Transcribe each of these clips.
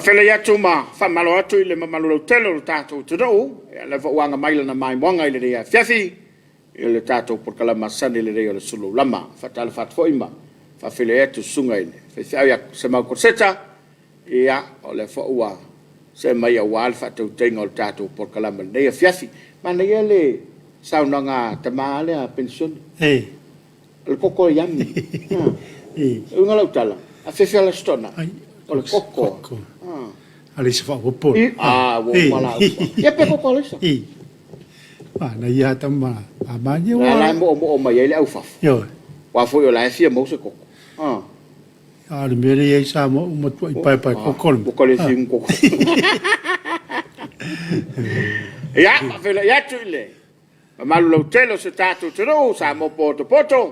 Faafeiloai atu ma faamalo atu i le mamalu lautele o le tatou atunuu, o lea foi ua aga mai lana maimoaga i lenei afiafi i le tatou polokalame masani lenei o le Sulu Lama. E faatalofa atu foi ma faafeiloai atu i le susuga i le faifeau ia Semau Koleseta, o lea foi ua see mai aua le faatautaiga o le tatou polokalame i lenei afiafi. Manaia le saunoaga a le tama lea penisione, o le koko e yummy. O le uiga o lau tala, afiofi lava le Aso Toonai, o le koko lava. Alaisa faaopoopo. A, ua uma la upu. Ia pe koko alaisa. Manaia lava tama a O la e moomoo mai ai le aufafo, aua foi o la e fia maua se koko. A o le mea lea e i ai Samoa ua matuai paepae koko le mea. Ua ta le fiu koko. Ia, faafeiloai atu i le mamalu lautele o si o tatou atunuu, Samoa potopoto,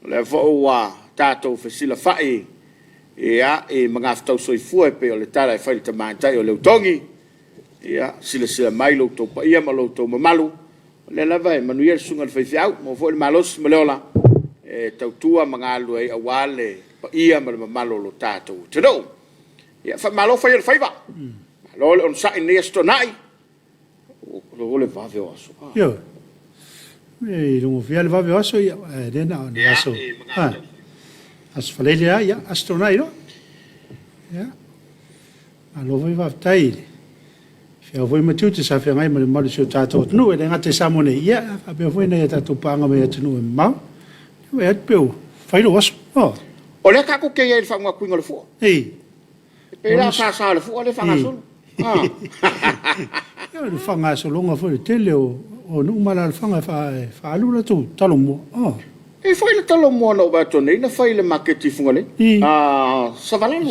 o lea foi ua tatou fesilafai i magafetau soifua e pei o le tala e fai i le tamaitai o Leutogi. Ia silasila mai lo outou paia ma lo outou mamalu, o lea lava e manuia le susuga i le faifeau, maua foi le malosi ma le ola e tautua ma galulue ai aua le paia ma le mamalu o lo tatou atunuu. Ia faamalo fai o le faiva, malo le onosai i lenei Aso Toonai. O le vave o aso. Ioe. E iloa le vave o aso, ae le na o le aso. Aso Faraile lava, ia, Aso Toonai loa. Ia, malo foi faafetai i le feau foi ma tiute sa feagai ma le mamalu o si o tatou atunuu. E le gata i Samoa nei, ia, ae faapea foi nai a tatou paaga mai atunuu e mamao. Ia, vaai atu pe ua fai lou aso. Oh. O lea tatou te i ai i le faamuatuina o le fua. E pei la o sasa o le fua lea e faagasolo. Ia, o le faagasologa foi o le tele o nuu ma alaalafaga e faaalu latou talomua. Oh. E foi le talomua na ou vaai atu nei na fai i le maketi i Fugalei. Savalalo.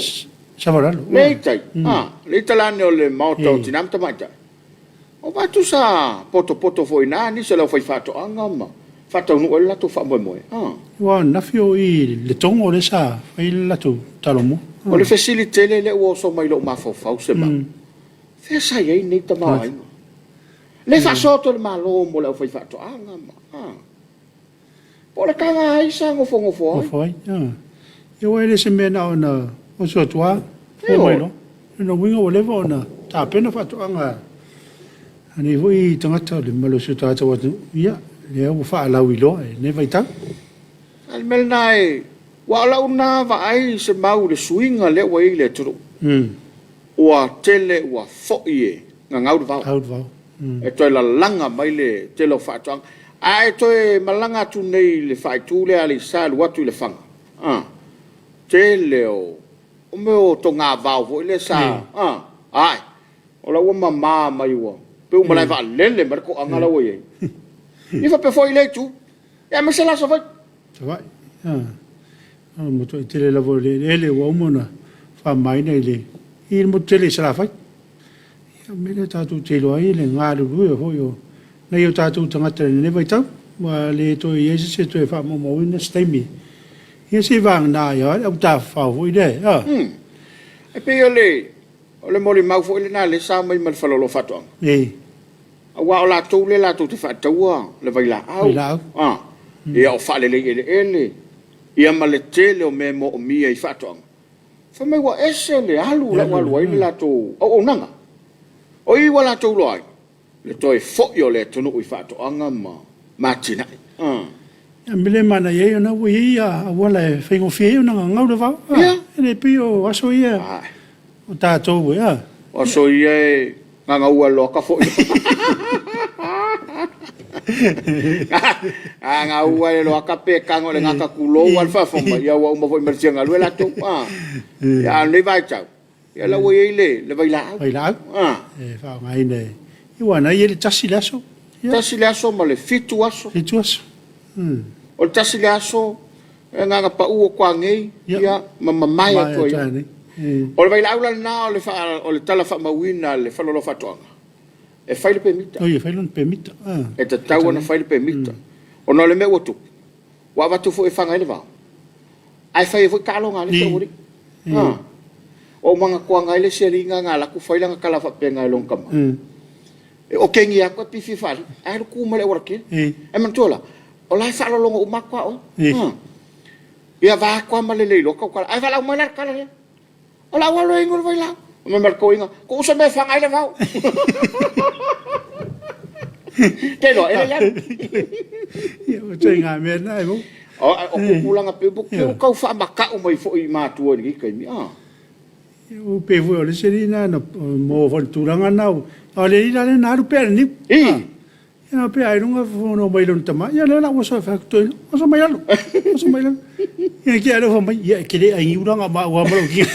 Savalalo. Le i tai. Le i talane o le maota o tina ma tamaitai. O vaai atu sa potopoto foi i ina nisi o le aufaifaatoaga ma faataunuu ai le latou faamoemoe. Ua nafi o i Letogo lea sa fai le latou talomua. O le fesili tele lea ua oso mai i lou mafaufau, Semau, fea sa i ai nei tamaoaiga? Le faasoa atu e le Malo mo le aufaifaatoaga ma... Po o le taga a ai sa nofonofo ai? Nofo ai. Ia, aua e le se mea na ona oso atu lava, fua mai loa. O lona uiga ua leva ona tapena faatoaga a nei foi tagata o le mamalu o si o tatou atunuu. Ia, lea ua faalauiloa i lenei vaitau. A o le mea lena e... Aua o lau lena vaai Semau i le suiga lea ua i ai le atunuu. Ua tele ua foi e gagau le vao. Gagau le vao. E toe lalaga mai le tele o faatoaga. A e toe malaga atu nei i le faaitu lea Aleisa alu atu i Lefaga, tele o mea o togavao foi lea sa... ae, o la ua mama mai ua pei ua malae vaalele mai le toaga la ua i ai. Ia faapea foi i lea itu, aemaise la Savaii. Savaii, o le matuai tele lava o le eleele ua uma ona faamamaina i le motu tele i Salafai. Ia, o le mea lea tatou te iloa ai le galulue foi o nai o tatou tagata i lenei vaitau. Ua le toe i ai se isi e toe faamaumauina se taimi. Ia se i vagana ai lava le au tafafao foi lea. E pei o le molimau foi lena lea sa aumai ma le faleoloa o faatoaga. Aua o latou lea latou te faataua le vailaau, ia o faalelei eleele, ia ma le tele o mea e moomia i faatoaga. Fai mai ua ese le alu la ua alu ai le latou auaunaga. O i ua latou iloa ai le toe foi o le atunuu i faatoaga ma atinae. Ia, o le mea lea e manaia ai ona ua i ai auala e faigofie ai ona gagau le vao. E le pei o aso ia o tatou e... O aso ia e gagau loa ka foi. Gagau ai loa ka pe tago i le gata tulou lava le faafofoga mai, ia ua uma foi ma le fia galue latou. Ia a o lenei vaitau, ia la ua i ai le vailaau. Vailaau e faaaogaina e... Aua o lena e i ai le 1 le aso. 1 le aso ma le 7 aso. 7 aso. O le 1 le aso, e na ona pau atu lava nei, ia, ma mamae atu ai. O le vailaau la lena o le tala faamauina a le faleoloa o faatoaga, e fai le pemita. Oi, e fai lona pemita. E tatau ona fai le pemita. Ona o le mea ua tupu, ua avatu foi e faga ai le vao, ae fai ai foi taaloga a le isi aualii. Ua ou manatua ai le isi alii na alu atu fai lana tala faapena i lona tama. E okengi atu e pifi faalii, ae alu tu mai le aualatele. Ae manatua la, o la e faalologo uma atu lava oe. Ia va atu lava ma le le iloa tautala, ae valaau mai la le tala lea. O le a ou alu e inu le vailaau. Fai mai le toeaina, Tuua se mea e faga ai le vao. Te iloa, e le i alu. Ia, o ituaiga mea na e maua. O tupulaga pei ua tau faamata'u mai foi i matua i lenei taimi, a. Ua pei foi o le isi alii lena na maua foi i le tulaga lena, a o le alii la lea na alu pea i le niu. Ia pei ailoga na omai lona tama, ia lea la ua oso e fai atu toeaina, oso mai lalo, oso mai lalo. Ia te i lea fai mai, ia e te le ai niu la na o maua lava ma lou tino.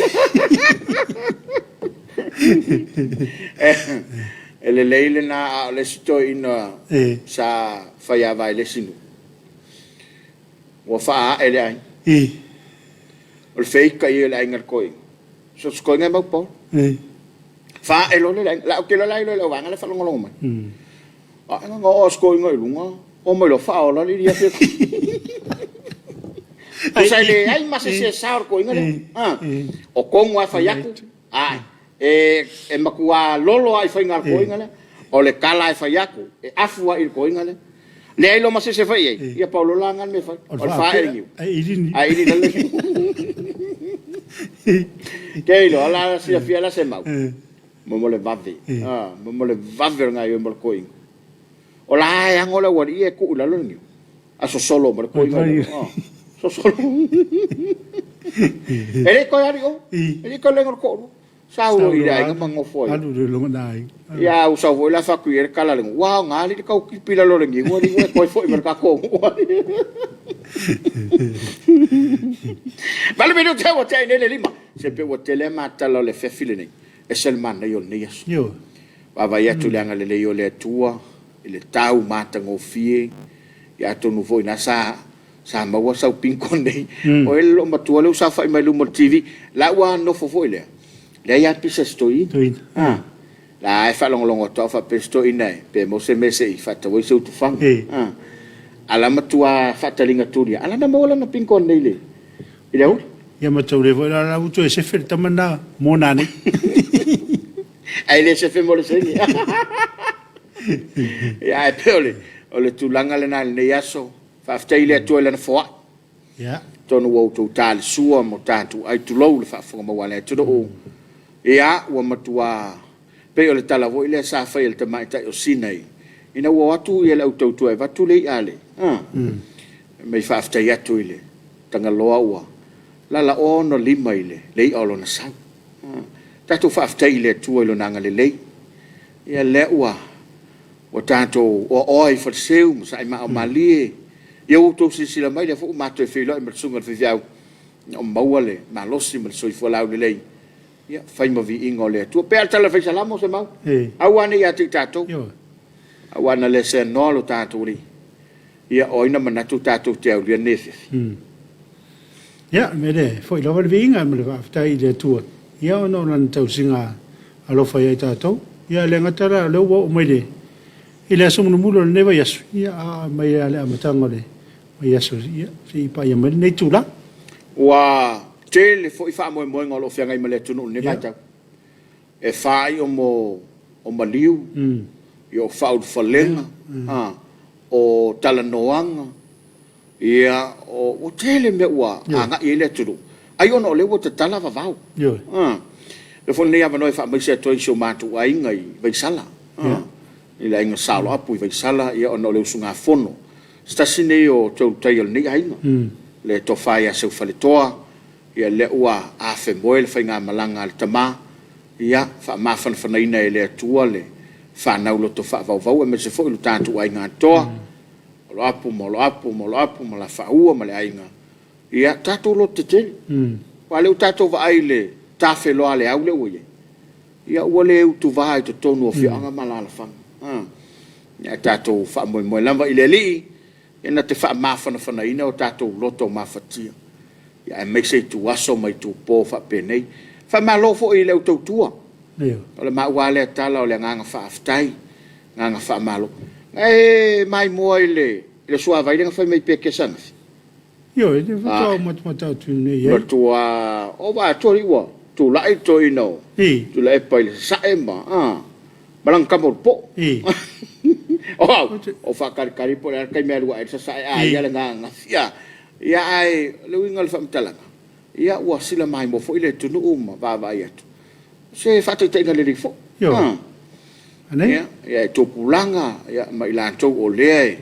E lelei lena, a o le isi toeaina sa faiava i le isi nuu, ua faaae le aiga. O le feitai o le aiga i le toeaina, so o se toeaina e maupou. Faaee loa le aiga, ou te iloa la e iloa e le auvaega la e faalogologo mai. Ae na ona oo lava o si toeaina i luga, omai loa faaola le iliafi. Tusa e leai ma se isi e sao i le toeaina lea. O tonu lava e fai atu, e matua lolo lava i faiga a le toeaina lea. O le tala lava e fai atu, e afu lava i le toeaina lea. Leai loa ma se isi e fai i ai, ia pau loa la lena o le mea e fai, o le faaee o le niu, ae ili i lalo le niu. E te iloa la silafia la Semau, mo le vave, mo le vave o le gaoioi mai o le toeaina. O la e ano le aualii ia e tuu i lalo le niu, ae sosolo mai le toeaina. Sosolo. E le i toe alu i o, e le i toe laina o le toalua. Sau loa i le aiga ma nonofo ai. Ia a ou sau foi la fai atu i ai le tala a le nuu, ua aoga alii le tau tipi i lalo o le niu alii ua e toe foi mai i le tatou nuu. 8 minute ua tea nei le 5. Se pei ua tele a ma tala o le afiafi lenei, e ese le manaia o lenei aso. Vaavaai atu i le agalelei o le Atua i le tau matagofie, ia atonu foi o lena sa maua sau bingo nei. O ai le loomatua lea ua saofai mai luma o le TV, la ua nofo foi lea, leai lava pisa a si toeaina. La e faalogologo atu lava o faapea si toeaina pe maua se mea se i faatau ai se utufaga. A o la e matua faataliga tuli lava, a o la e na maua lana bingo nei i le aoauli. Ia maitaulia foi la o la ua toe sefe le tama lena mo nanei. Ae le sefe mo le saini. Ia ae pei o le tulaga lena i lenei aso. Faafetai i le Atua i Lana foai. Atonu ua outou talisua ma tatou ai, tulou le faafofoga maua a le atunuu. Ia, ua matua pei o le tala foi lea sa fai e le tamaitai o Sinai ina ua o atu le au tautua e avatu le i'a a le… Fai mai e faafetai atu i le Tagaloa ua lalaoa ona lima i le i'a o lona sau. Tatou faafetai i le Atua i Lona agalelei, ia lea ua tatou oaoa i faleseu ma saimaaomalie. Ia ua outou silasila mai, o lea foi ua ma toe feiloai ma le susuga i le faifeau, ua maua le malosi ma le soifua laulelei, ia fai ma viiga o le Atua. E pei lava o le tala o le Fai Salamo Semau, aua ne i ia te i tatou, aua ana le seanoa lo tatou Alii, ia o ai na manatu tatou te aulia lenei afiafi? Ia, o le mea lea, e foi lava le viiga ma le faafetai i le Atua, ia ona o Lana tausiga alofa ia i tatou. Ia e le gata la o lea ua oo mai i le aso mulimuli o lenei vaiaso, ia a o mai lava i le amataga o le vaiaso seia paia mai lenei itula. Ua tele foi faamoemoega o lo o feagai ma le atunuu i lenei vaitau. E faai'a o maliu, o faaulufalega, o talanoaga, ia ua tele mea ua agai i ai le atunuu, ai ona o lea ua tatala vavao. Avea foi lenei avanoa e faamaise atu ai i si o matou aiga i Vaisala, i le aiga Sa Oloapu i Vaisala ona o le usugafono a se tasi lenei o toelutaia o lenei aiga, le Tofa ia Seufaletoa, ia lea ua afemoe le faigamalaga a le tama, ia faamafanafanaina e le Atua le fanau loto faavauvau aemaise foi lo tatou aiga atoa, Oloapu ma Oloapu ma Oloapu ma Lafaua ma le aiga, ia tatou lototetele. Aua o lea ua tatou vaai i le tafeloa a le au lea ua i ai, ia ua le utuva i totonu o afioaga ma alaalafaga. Ae tatou faamoemoe lava i le Alii na te faamafanafanaina o tatou loto mafatia, aemaise ituaso ma itupo faapenei. Faamalo foi i le au tautua. O le maua lava lea tala o le agaga faafetai, agaga faamalo. Na e maimoa i le suavai lea na fai mai i Petesa ananafi? Ioe, lea faatoa ou matamata atu nei i ai. Matua ova atu alii ua tulai le toeaina o Tuilaepa i le sasae ma lana tama o le poo. O au, ou faatalitali po o le a le taimi e alu ae ai le sasae a ia lena ananafi. Ia ae o le uiga o le faamatalaga, ia ua sila maimoa foi le atunuu ma vaavaai atu. Se faataitaiga lelei foi. Ioe. Ah. Anei? Ia, ia e tupulaga, ia, ma i latou o lea e,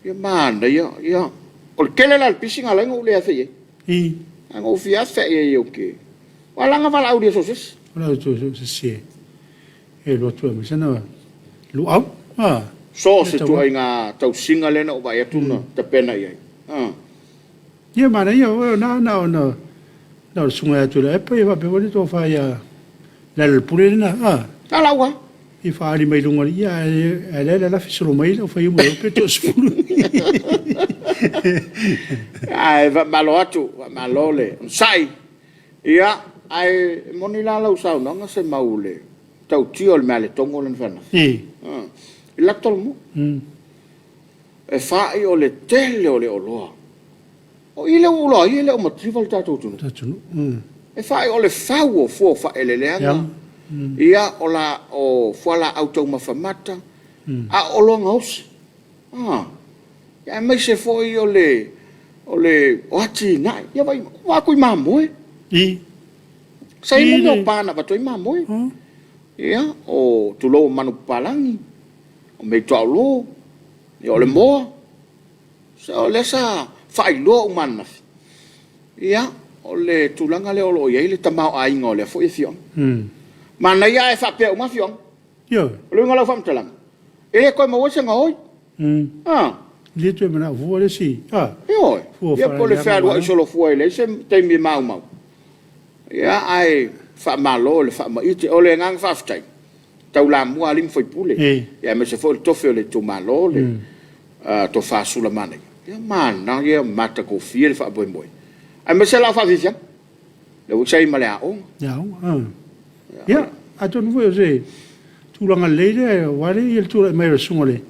ia manaia, ia. O le tele la o le pisi na ala ai ona ou le afe i ai. I. Ae na ou fia afe i ai ou te, aua leaga valaaulia so o se isi. O le au so o se isi e, e alu atu e aumai sana luau. Ah. So o se ituaiga tausiga lea na ou vaai atu na tapena i ai. Ah. Ia manaia oe na na ona na o le susuga ia Tuilaepa ia faapea foi le tofa ia Lealailepule lena a. A lau a. I faaali mai luga ia ae lea le lafi solo mai lau fai uma pe toasefulu. Ae faamalo atu, faamalo le onosai. Ia, ae moni la lau saunoaga Semau i le tautia o le mealetogo lea na fai ananafi. I le ato lamua. E fa'i o le tele o le oloa. O i lea ua ou iloa ai e le o mativa le tatou atunuu. E fa'i o le fau o fua o faaeleeleaga, ia, o la, o fualaau taumafa mata, a o oloa gaosi. A, ia aemaise foi o le, o le, o atinae. Ia vaai, ua atu i mamoe. Sa i ai mo mea o pa na avatu ai mamoe. Ia, o, tulou, o manupapalagi, o meaituaolo, ia o le moa. O lea sa faailoa uma ananafi, ia, o le tulaga lea o lo o i ai le tamaoaiga o lea foi afioaga. Manaia ae faapea uma afioaga. Ioe. O le uiga o lau faamatalaga, e le toe maua ai se gaoi. A. E le toe manao fua le isi. A. Ioe. Fua Ia po o le fealuai solofua e leai se taimi e maumau. Ia, ae faamalo i le faamaite. O le agaga faafetai, taulamua alii ma faipule, ia aemaise foi o le tofi o le itumalo, le Tofa Sulamanaia. Ia manaia ma matagofie le faamoemoe, aemaise la o faafiafiaga, lea foi sa i ai ma le aoga. Le aoga, Ia, atonu foi o se tulaga lelei lea aua le tulai mai o le susuga i le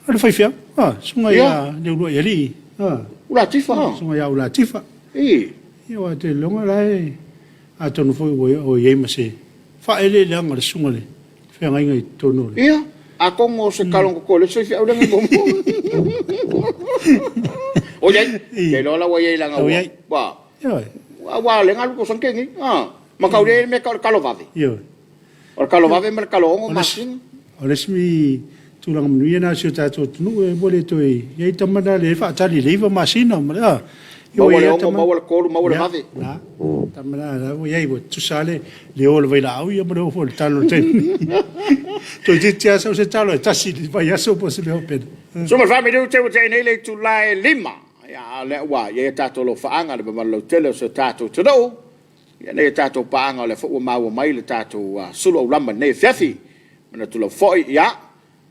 o le faifeau, a, susuga ia Leuluaialii, a. Ulatifa. Susuga ia Ulatifa. Ia, aua ou te lagona la e, atonu foi ua i ai ma se faaeleeleaga a le susuga i le feagaiga i totonu o le... Ia, atonu o se talo na totoe o le isi faifeau lea na i ai muamua. O i ai, ou te iloa la ua i ai leaga ua... Aua o lea na alu i le tausaga na tea nei. A, mataulia e i ai le mea e tau o le talo vave. Ioe. O le talo vave ma le talo 6 masina. O le isi tulaga manuia lena o si o tatou atunuu, ua le toe i ai tama na lea e faatali i le 9 masina. Maua le 6, maua le 3, maua le vave. Na, tama na la ua i ai, ua tutusa lava le o a le vailaau ma le o foi o le talo i le taimi. Toeitiiti lava sau se talo e tasi i le vaiaso po o se mea faapena. 14 minute ua tea nei le itula e 5. Ia, a o lea ua i ai a tatou alofaaga i le mamalu lautele o si o tatou atunuu. Ia nei a tatou paaga o lea foi ua maua mai le tatou sulu aulama i lenei afiafi. Manatu lava foi, ia,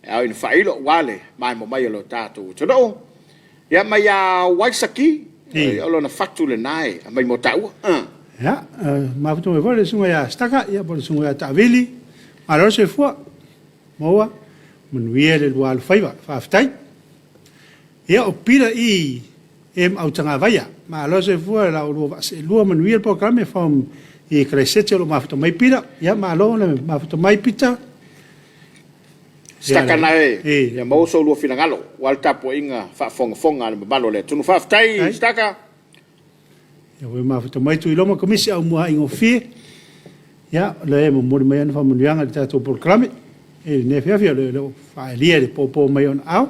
e ao ina faailo aua le maemo mai o lo tatou atunuu. Ia, mai ia Waisaki, o lona fatu lena e aumai mo taua. Ia, mafuta mai foi le susuga ia Staka, ia po o le susuga ia Taavili. Malo le soifua, maua, manuia le lua alofaiva. Faafetai. Ia, o Peter E. M. Autagavaia. Malo le soifua i la oulua vaa seelua, manuia le polokalame from i Karaisete o lo o mafuta mai Peter. Ia, malo le mafuta mai Peter. Sitakana e, ia maua so oulua finagalo aua le tapuaiga faafogafoga a le mamalu o le atunuu. Faafetai Sitaka. Ia ua mafuta mai Tuiloma Komisi Aumuaaigofie. Ia, o lea e momoli mai ana faamanuiaga i le tatou polokalame i lenei afiafi, o lea ua faaalia i le popo mai o ona ao.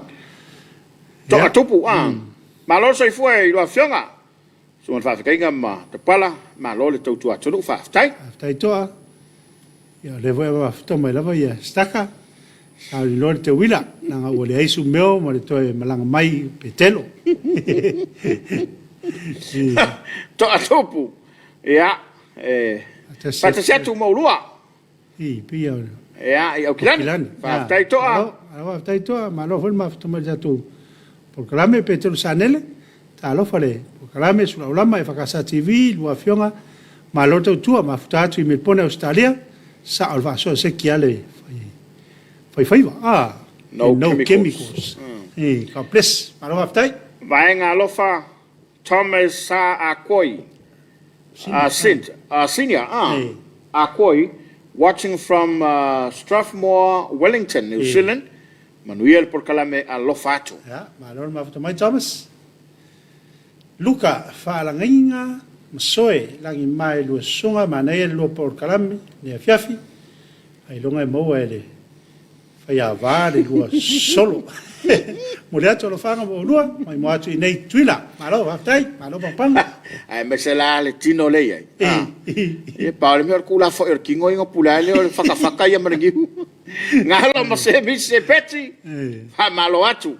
Toatupu, a. Malo le soifua i lua afioga. Susuga i le Faafetaiga ma Tapala, malo le tautua atunuu, faafetai. Faafetai Toa. Ia o lea foi e mafuta mai lava ia Staka, sauni loa le teuila, leaga ua leai Sumeo ma le toe malaga mai i Petelo. Toatupu, ia, e faatasi atu ma oulua. I, pei o Ia, i Aukilani. Faafetai Toa. Malo, faafetai Toa, malo foi le mafuta mai i le tatou polokalame Petelo Sanele. Talofa le polokalame Sulaulama EFKS TV, lua afioga, malo tautua, mafuta atu i Melbourne, Ausetalia, sao le faasoa seki a le faifaiva. Ah, no, no chemicals. Chemicals. God bless. Malo faafetai. Vaega alofa Thomas Sa Akoi, Senior, Akoi, watching from Strathmore, Wellington, New Zealand. Manuia le polokalame alofa atu. Ia, malo le mafuta mai Thomas. Luka, faalagaiga Masoe, Lagima i lua susuga, manaia le lua polokalame i lenei afiafi, ailoga e maua e le faiava le lua solo. Momoli atu alofaga mo oulua, maimoa atu i inei i Tutuila. Malo faafetai, malo paopapa. Aemaise la le tino lea e i ai. Ia pau lava le mea o le tuulafoai o le tino ia ona pule lava lea o le fatafata ia ma le niu. Galo ma se mise Peti, faamalo atu.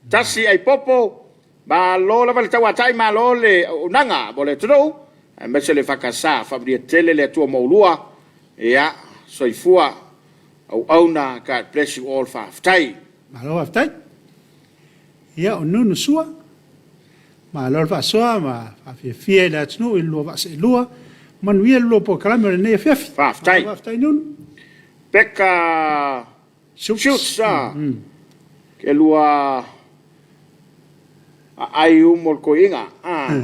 Tasi Aipopo, malo lava le tauatai, malo le auaunaga mo le atunuu, aemaise le EFKS. Faamanuia tele le Atua mo oulua. Ia, soifua auauna, God bless you all, faafetai. Malo faafetai. Ia, o Nunu Sua, malo le faasoa ma faafiafia i le atunuu i le lua vaa seelua. Manuia le lua polokalame o lenei afiafi. Faafetai. Malo faafetai Nunu. Peka Schultz. Ke lua aai umo le toeaina.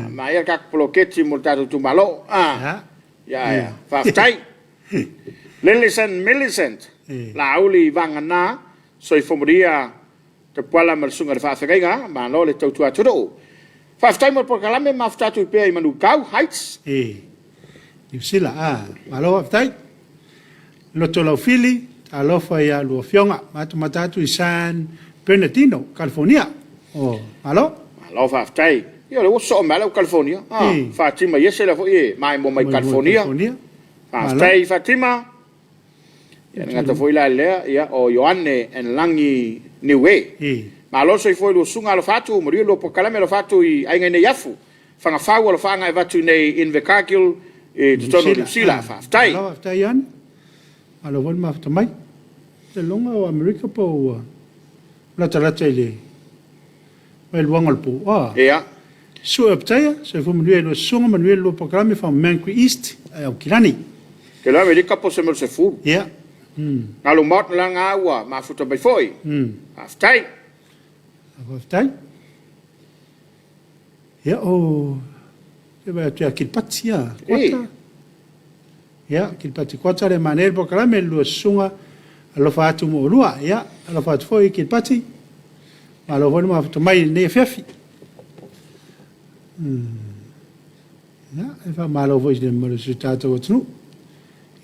Manaia le tatou poloketi mo le tatou itumalo. Ia, ia. Faafetai. Lillicent Millicent, Laauli Vagana, soifua manuia Tapuala ma le susuga i le faafeagaiga, malo le tautua atunuu. Faafetai mo le polokalame, mafuta atu pea i Manukau Heights. Niu Sila, malo faafetai. Loto Laufili, talofa ia lua afioga, matamata atu i San Bernardino, California. Oh, malo. Malo faafetai. Ia o lea ua sosoo mai lava le au California. Fatima Iese lea foi e maimoa mai California. Faafetai Fatima. Ia le gata foi la i lea, ia o Ioane and Lagi Niue. Malo le soifua i lua susuga, alofa atu, manuia le lua polokalame, alofa atu i aiga i Neiafu, Fagafau, alofaaga e avatu i inei i Invercargill i totonu o Niu Sila. Faafetai. Malo faafetai Ioane. Malo foi le mafuta mai. Seiloga o Amerika po ua latalata i le vaeluaga o le po. Ia. Sue o Pitaia, soifua manuia i lua susuga, manuia le lua polokalame from Mangere East, Aukilani. Ke loa Amerika po o se mea o le 10. Ia. Galu Maota la na ua mafuta mai foi. Faafetai. Faafetai. Ia, o te vaai atu ia Kiripati, ia, Kuata. Ia, Kiripati Kuata le manaia le polokalame, le lua susuga, alofa atu mo oulua. Ia, alofa atu foi Kiripati, malo foi le mafuta mai i lenei afiafi. Ia, e faamalo foi i le mamalu o si o tatou atunuu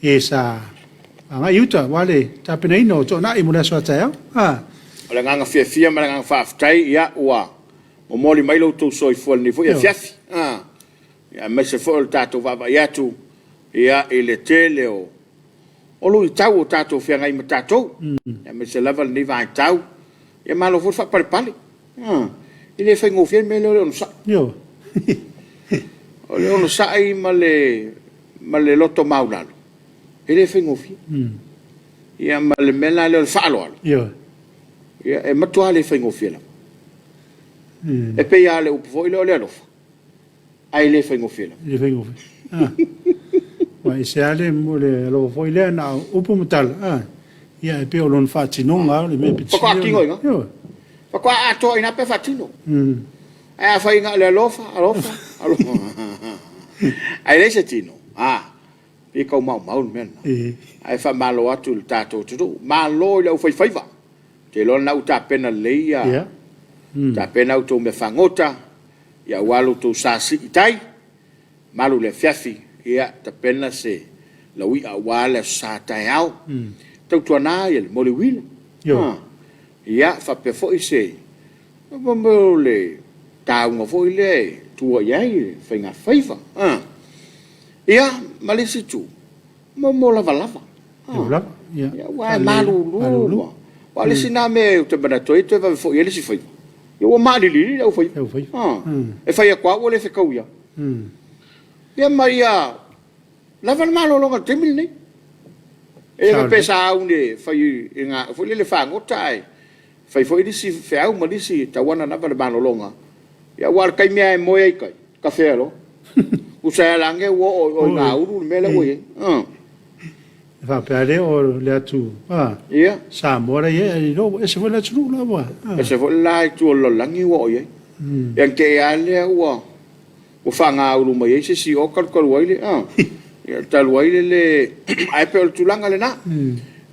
e sa agai i uta aua le tapenaina o toonai mo le aso a taeao. O le agaga fiafia ma le agaga faafetai, ia ua momoli mai lo outou soifua i lenei foi afiafi, aemaise foi o le tatou vaavaai atu i le tele o luitau o tatou feagai ma tatou, aemaise lava lenei vaitau. Ia malo foi le faapalepale. E le faigofie le mea lea o le onosai. O le onosai ma le loto maualalo, e le faigofie. Ia ma le mea la lea o le faaaloalo, ia e matua le faigofie lava. E pei lava o le upu foi lea o le alofa, ae le faigofie lava. E le faigofie. Ua ese lava le alofa foi lea na o upu ma tala, ia ae pei o lona faatinoga lava o le mea pito sili. Faatoa tino i ina. Faatoa atoa i ina pe faatino. Ae afai na o le alofa, alofa, alofa, ae leai se tino, pei e tau maumau le mea lena. Ae faamalo atu i le tatou atunuu, malo i le aufaifaiva. Ou te iloa o lena ua tapena lelei ia, tapena a outou meafagota aua lo outou sa sii i tai, malu i le afiafi, ia tapena se laui'a aua le Aso Sa taeao. Tautuana ia le moliuila, ia faapea foi se mea o le tauga foi lea e tua i ai le faigafaiva. Ia, ma le isi itu, mo lavalava. Ia, aua e malulu. Aua o le isi lena mea ou te manatu ai e toe vave foi ai le isi faiva. Ia ua maaliliili le aufaiva. E fai atu lava ua le fetaui lava. Ia ma ia lava le malologa i le taimi lenei. E le faapea sa auni e fai i ga foi lele fagota ae fai foi nisi feau ma nisi e tatau lava ona lava le malologa. Ia aua o le taimi lava e moe ai i tai, kafea loa. Tusa e ala ane ua oo i o i Gaulu le mea lea ua i ai. E faapea lea o le atu Samoa la e i ai, ae iloa ua ese foi le atunuu la ua... Ese foi le la itu o le lalolagi ua oo i ai. Ia ona te i lava lea ua faagaulu mai ai se isi i o talu ai le, ia talu ai le le... Ae pei o le tulaga lena.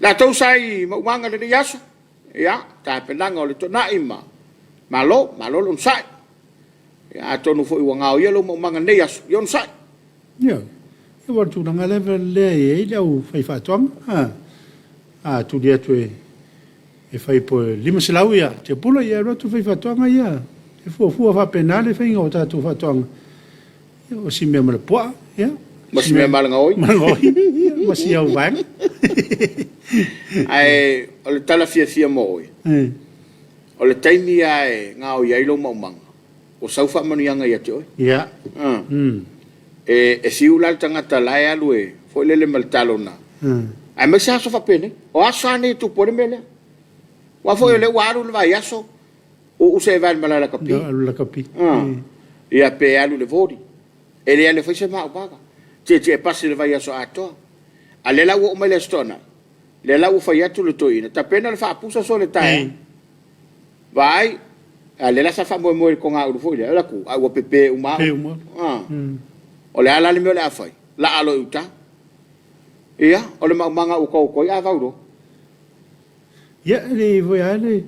Latou sa i maumaga i lenei aso, ia, tapenaga o le toonai ma malo, malo le onosai. Ia atonu foi ua gaoia lou maumaga i lenei aso, ia onosai. Ioe. Ia aua o le tulaga lea lea e i ai le aufaifaatoaga, a. A tuli atu e e fai po o le 500 ia tiapula, ia e alu atu le faifaatoaga ia e fuafua faapena le faiga o tatou faatoaga. Ia o si mea ma le puaa, ia. Ma si mea ma le gaoi. Ma le gaoi, ia, ma si au vaega. Ae o le tala fiafia mo oe, o le taimi lava e gaoi ai lou maumaga, ua sau faamanuiaga ia te oe. Ia. E fiu la le tagata la e alu e foi lele ma le talona, aemaise aso faapenei. O aso lava nei e tupu ai le mea lea. Aua foi o lea ua alu le vaiaso, uu se vae i le malae lakapi. Alu lakapi. Ia pe alu i le voli. E le alu e fai se maumaga. Tietie pasi i le vaiaso atoa. A o lea la ua oo mai le Aso Toonai, lea la ua fai atu le toeaina, tapena le faapusa sole taeao. Vaai, a o lea la sa faamoemoe i le togaulu foi lea, alu atu, ae ua pepe uma lava. O le a la le mea o le a fai? Laa loa i uta. Ia, o le maumaga ua taoto ai a vau loa. Ia, e le foi lava le...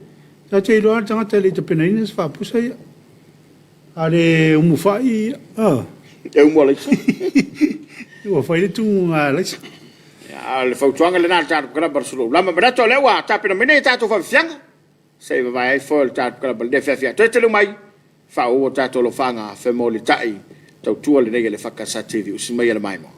Ta te iloa lava le tagata e le i tapenaina se faapusa ia. A le umu fai, a. E umu alaisa. Ua fai le tumu alaisa. A o le fautuaga lena a le tatou kalaba o le Sulou Lama. Manatu o lea ua tapena mai nei tatou faafiafiaga se i vavae ai foe o le tatou kalaba i lenei afiafi. Toe taliu mai, faaauau a tatou alofaga femolitai tautua lenei a le EFKS TV. Usi maia le maimoa.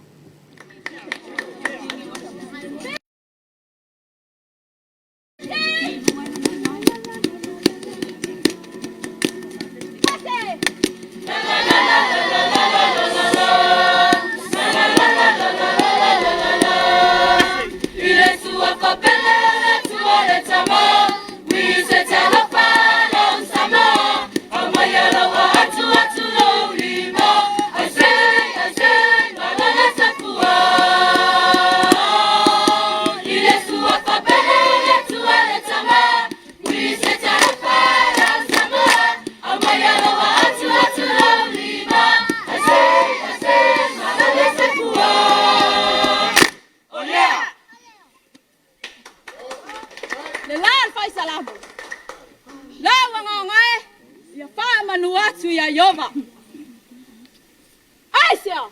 Le la o le fai Salamo. Lau agaga e, ia faamanu atu ia Iova. Aisea?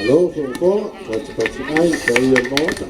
Malo fofoga, fatufatu ai, paia o le Maota.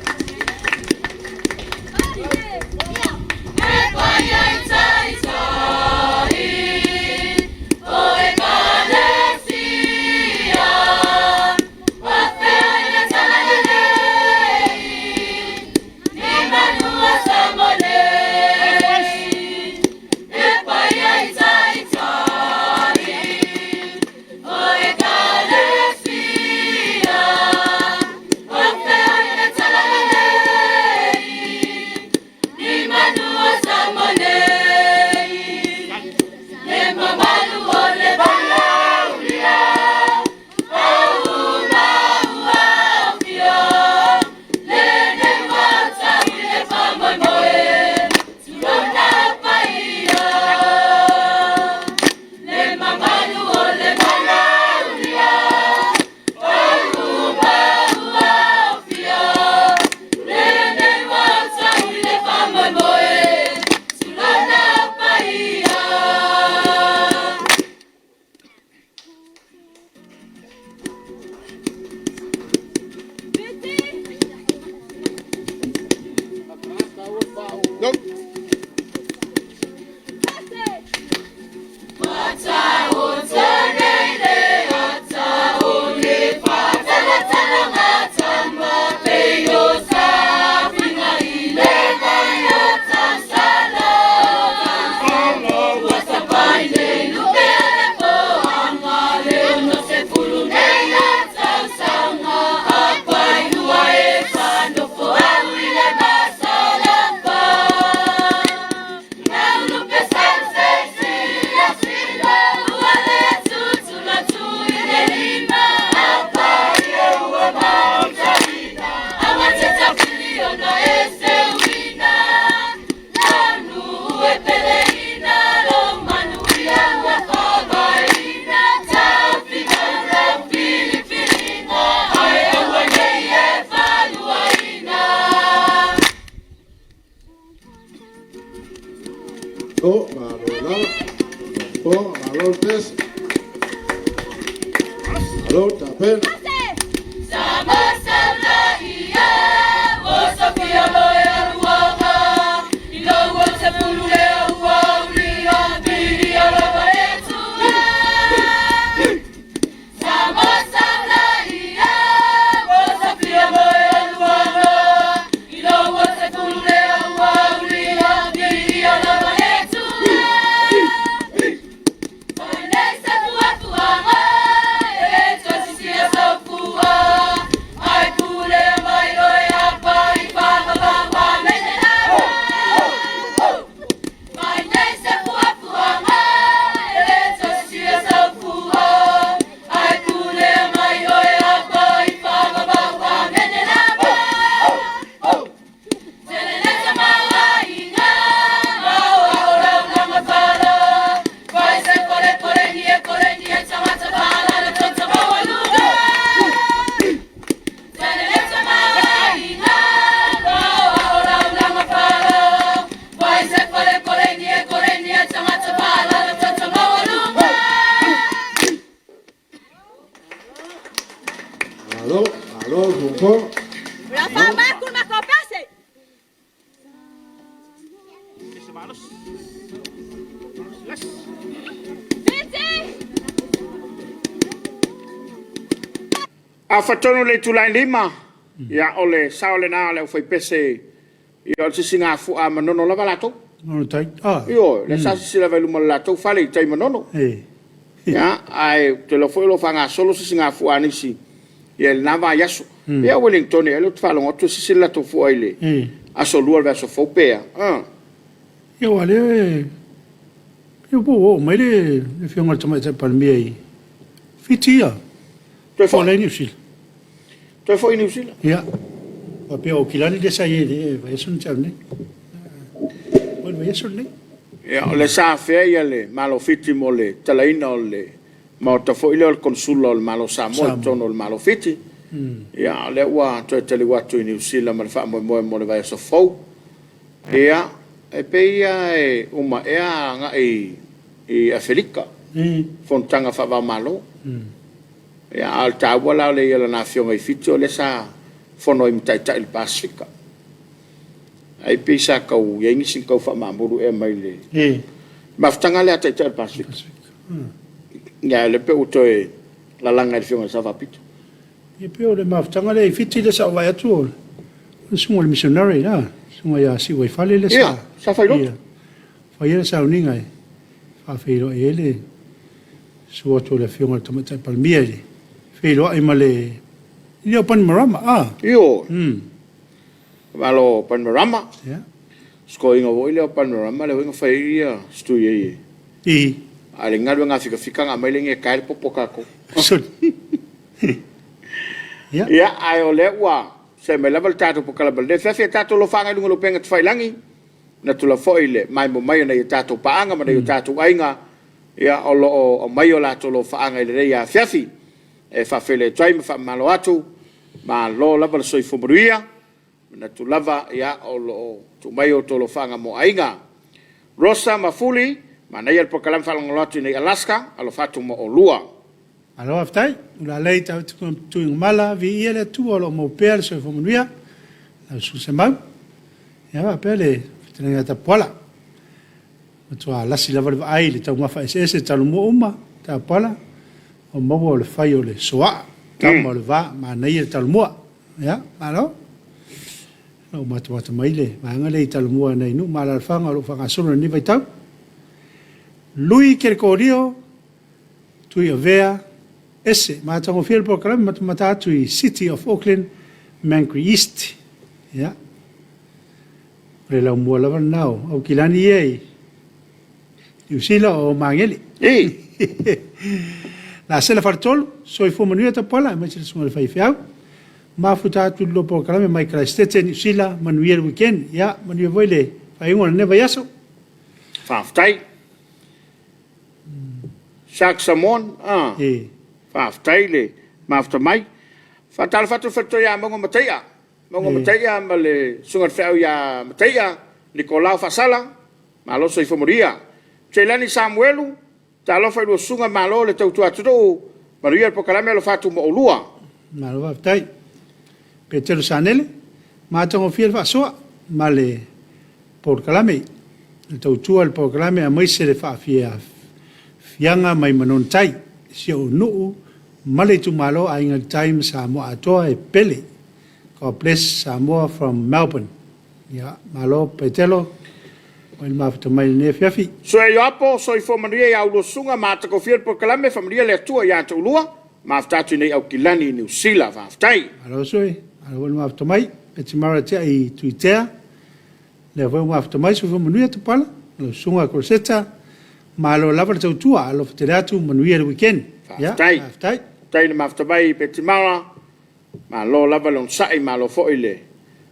Nofoa, malo le pese. Malo tapena. Malo, malo le Nofoa. Afatonu le itulai 5, ia o le sao lena o le aufaipese, ia o le sisigafua a Manono lava latou. Manono tai. Ah. Ioe, le sa sisila vai luma o le latou fale i tai Manono. Ia, ae ou te iloa foi o lo o faagasolo sisigafua a nisi ia i lena vaiaso. Ia Wellington, ia lea ou te faalogo atu e sisi le latou fua i le aso 2 o le vaiaso fou pe a. Ah. Ia aua o lea e po ua oo mai le Afioga i le Tamaitai Palemia i Fiti ia. Toe Po o foi. la e i Niu Sila. Toe foi i Niu Sila. Ia. Faapea o Aukilani lea sa i ai i le vaiaso na tea nei. O le vaiaso lenei. Ia, o lea sa afea ia le Malo o Fiti mo le talaina o le maota foi lea o le Konesula o le Malo o Samoa i totonu o le Malo o Fiti. Ia, o lea ua toe taliu atu i Niu Sila ma le faamoemoe mo le vaiaso fou. Ia, e pei lava e uma ea agai i Afelika, fonotaga faava-o-Malo. Ia, a o le taua la o le i ai o lana afioga i Fiti, o lea sa fono ai ma taitai o le Pasefika. Ai pei sa tau i ai nisi na tau faamaamulu ea mai le mafutaga lea a taitai o le Pasefika. Ia, a o lea pei ua toe lalaga e le afioga i le Sao Faapito. Ia pei o le mafutaga lea i Fiti lea sa ou vaai atu o le susuga i le missionary la, le susuga ia Siuaifale lea sa Ia, sa fai lotu. Ia, fai ai le sauniga e faafeiloai ai le susu atu o le Afioga i le Tamaitai Palemia i le feiloai ma le alii o Panimarama. Ah. Ioe. Malo Panimarama. Ia. Scoring foi lea o Panimarama lea foi na fai ai ia stui ai. I. A le galuega fikafika na aumai lea e tae le popo a tatou. Sorry. Ia. Ia, ae o lea ua see mai lava le tatou polokalame o lenei afiafi, e tatou alofaaga i luga o le upega tafailagi, manatu lava foi i le maimoa mai o nai o tatou paaga ma nai o tatou aiga, ia, o lo o aumai o latou alofaaga i lenei afiafi. E faafeiloai atu ai ma faamalo atu, malo lava le soifua manuia, manatu lava, ia, o lo o tuu mai o outou alofaaga mo aiga. Rosa Mafuli, manaia le polokalame faalogologo atu i nei Alaska, alofa atu ma oulua. Malo faafetai. Ulalei tau tuigamala, viia le Atua o lo o maua pea le soifua manuia, lau Susuga Semau. Ia faapea le fetalaiga ia Tapuala. Matua lasi lava le vaai i le taumafa eseese talomua uma, Tapuala, o maua o le fai o le soaa, tama o le va, manaia le talomua. Ia, malo. O lo o matamata mai le vaega lea i talomua nai nuu ma alaalafaga o lo o faagasolo i lenei vaitau. Lui Kerekorio, Tuiavea, ese, matagofie le polokalame matamata atu i City of Auckland, Mangere East. Ia, o le laumua lava lena o Aukilani ia i Niu Sila o Magele. I. Lasela Faletolu, soifua manuia Tapuala, aemaise le susuga i le faifeau. Mafuta atu i le polokalame mai Karaisitete, Niu Sila, manuia le weekend. Ia, manuia foi le faaiuga o lenei vaiaso. Faafetai. Jacques Samon, ah. E. Faafetai le mafuta mai. Faatalofa atu le faletua ia Mauga Mataia. Mauga Mataia ma le susuga i le feau ia Mataia, Nikolao Faasala, malo soifua manuia. Tseilani Samuelu, Talofa i lua susuga malo le tautua atunuu, manuia le polokalame alofa atu mo oulua. Malo faafetai. Petelo Sanele, matagofie le faasoa ma le polokalame, le tautua i le polokalame aemaise le faafiafiaga mai Manono Tai, si ou nuu ma le itumalo Aiga i le Tai ma Samoa atoa e pele. God bless Samoa from Melbourne. Ia, malo Petelo mo le mafuta mai i lenei afiafi. Sue Ioapo, soifua manuia i a oulua susuga, matagofie le polokalame, faamanuia le Atua ia te oulua, mafuta atu i nei Aukilani i Niu Sila, faafetai. Malo Sue, malo foi le mafuta mai. Petimara Tiai i Tuitea, lea foi ua mafuta mai, soifua manuia Tupala, lau susuga Crosetta, malo lava le tautua, alofa tele atu, manuia le weekend. Ia, Faafetai. faafetai. Faafetai le mafuta mai Petimara, malo lava le onosai, malo foi le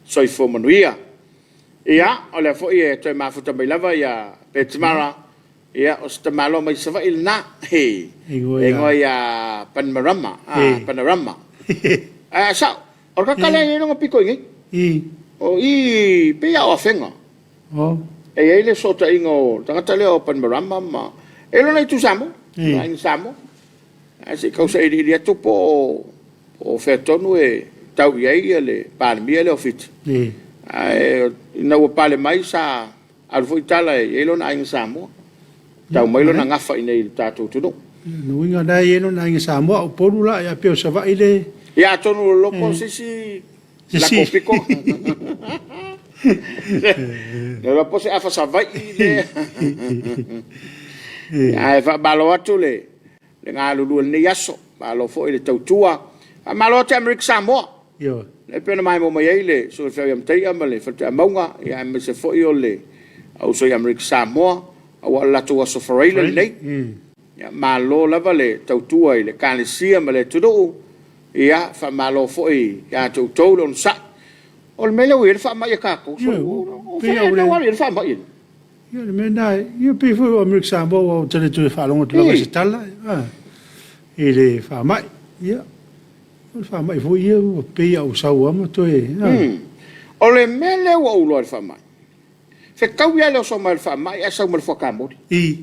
soifua manuia. Ia, o lea foi e toe mafuta mai lava ia Petimara, ia, o se tamaloa mai Savaii lena, e igoa ia Panorama, Panorama. Ae sao, o le kaka lea e i ai lona pito i nei. O i, pei lava o Afega. E i ai le fesootaiga o le tagata lea o Panorama ma... E i ai lona itu Samoa, aiga Samoa. Ae se i tau sailiili atu po o fea tonu e tau i ai le Palemia lea o Fiti. Ae ina ua pale mai sa alu foi tala e i ai lona aiga Samoa. Tau mai lona gafa i inei i le tatou atunuu. O lona uiga o lena e i ai lona aiga Samoa, o Upolu la, ia pei o Savaii le... Ia atonu o loko se isi lako piko. Le iloa po o se afa Savaii lea. Ae faamalo atu le galulue i lenei aso, malo foi le tautua. Faamalo atu i Amerika Samoa. Ioe. Lea e pei ona maimoa mai ai le Susuga i le Feau ia Mataia ma le Fale Toeamauga, aemaise foi o le auso i Amerika Samoa, aua o le latou aso faraile lenei. Ia, malo lava le tautua i le Ekalesia ma le atunuu. Ia, faamalo foi ia te outou le onosai. O le mea lea ua i ai le faamai a tatou, Ioe, o pei fea o lea ua alu i ai le faamai lenei? Ia, o le mea lena, ia pei foi o Amerika Samoa aua ou te le toe faalogo atu lava i se tala i le faamai. Ia, o le faamai foi ia ua pei lava ua sau lava ma toe... O le mea lea ua ou iloa i le faamai, fetaui lava le oso mai o le faamai ae sau ma le fuakamoli. Pei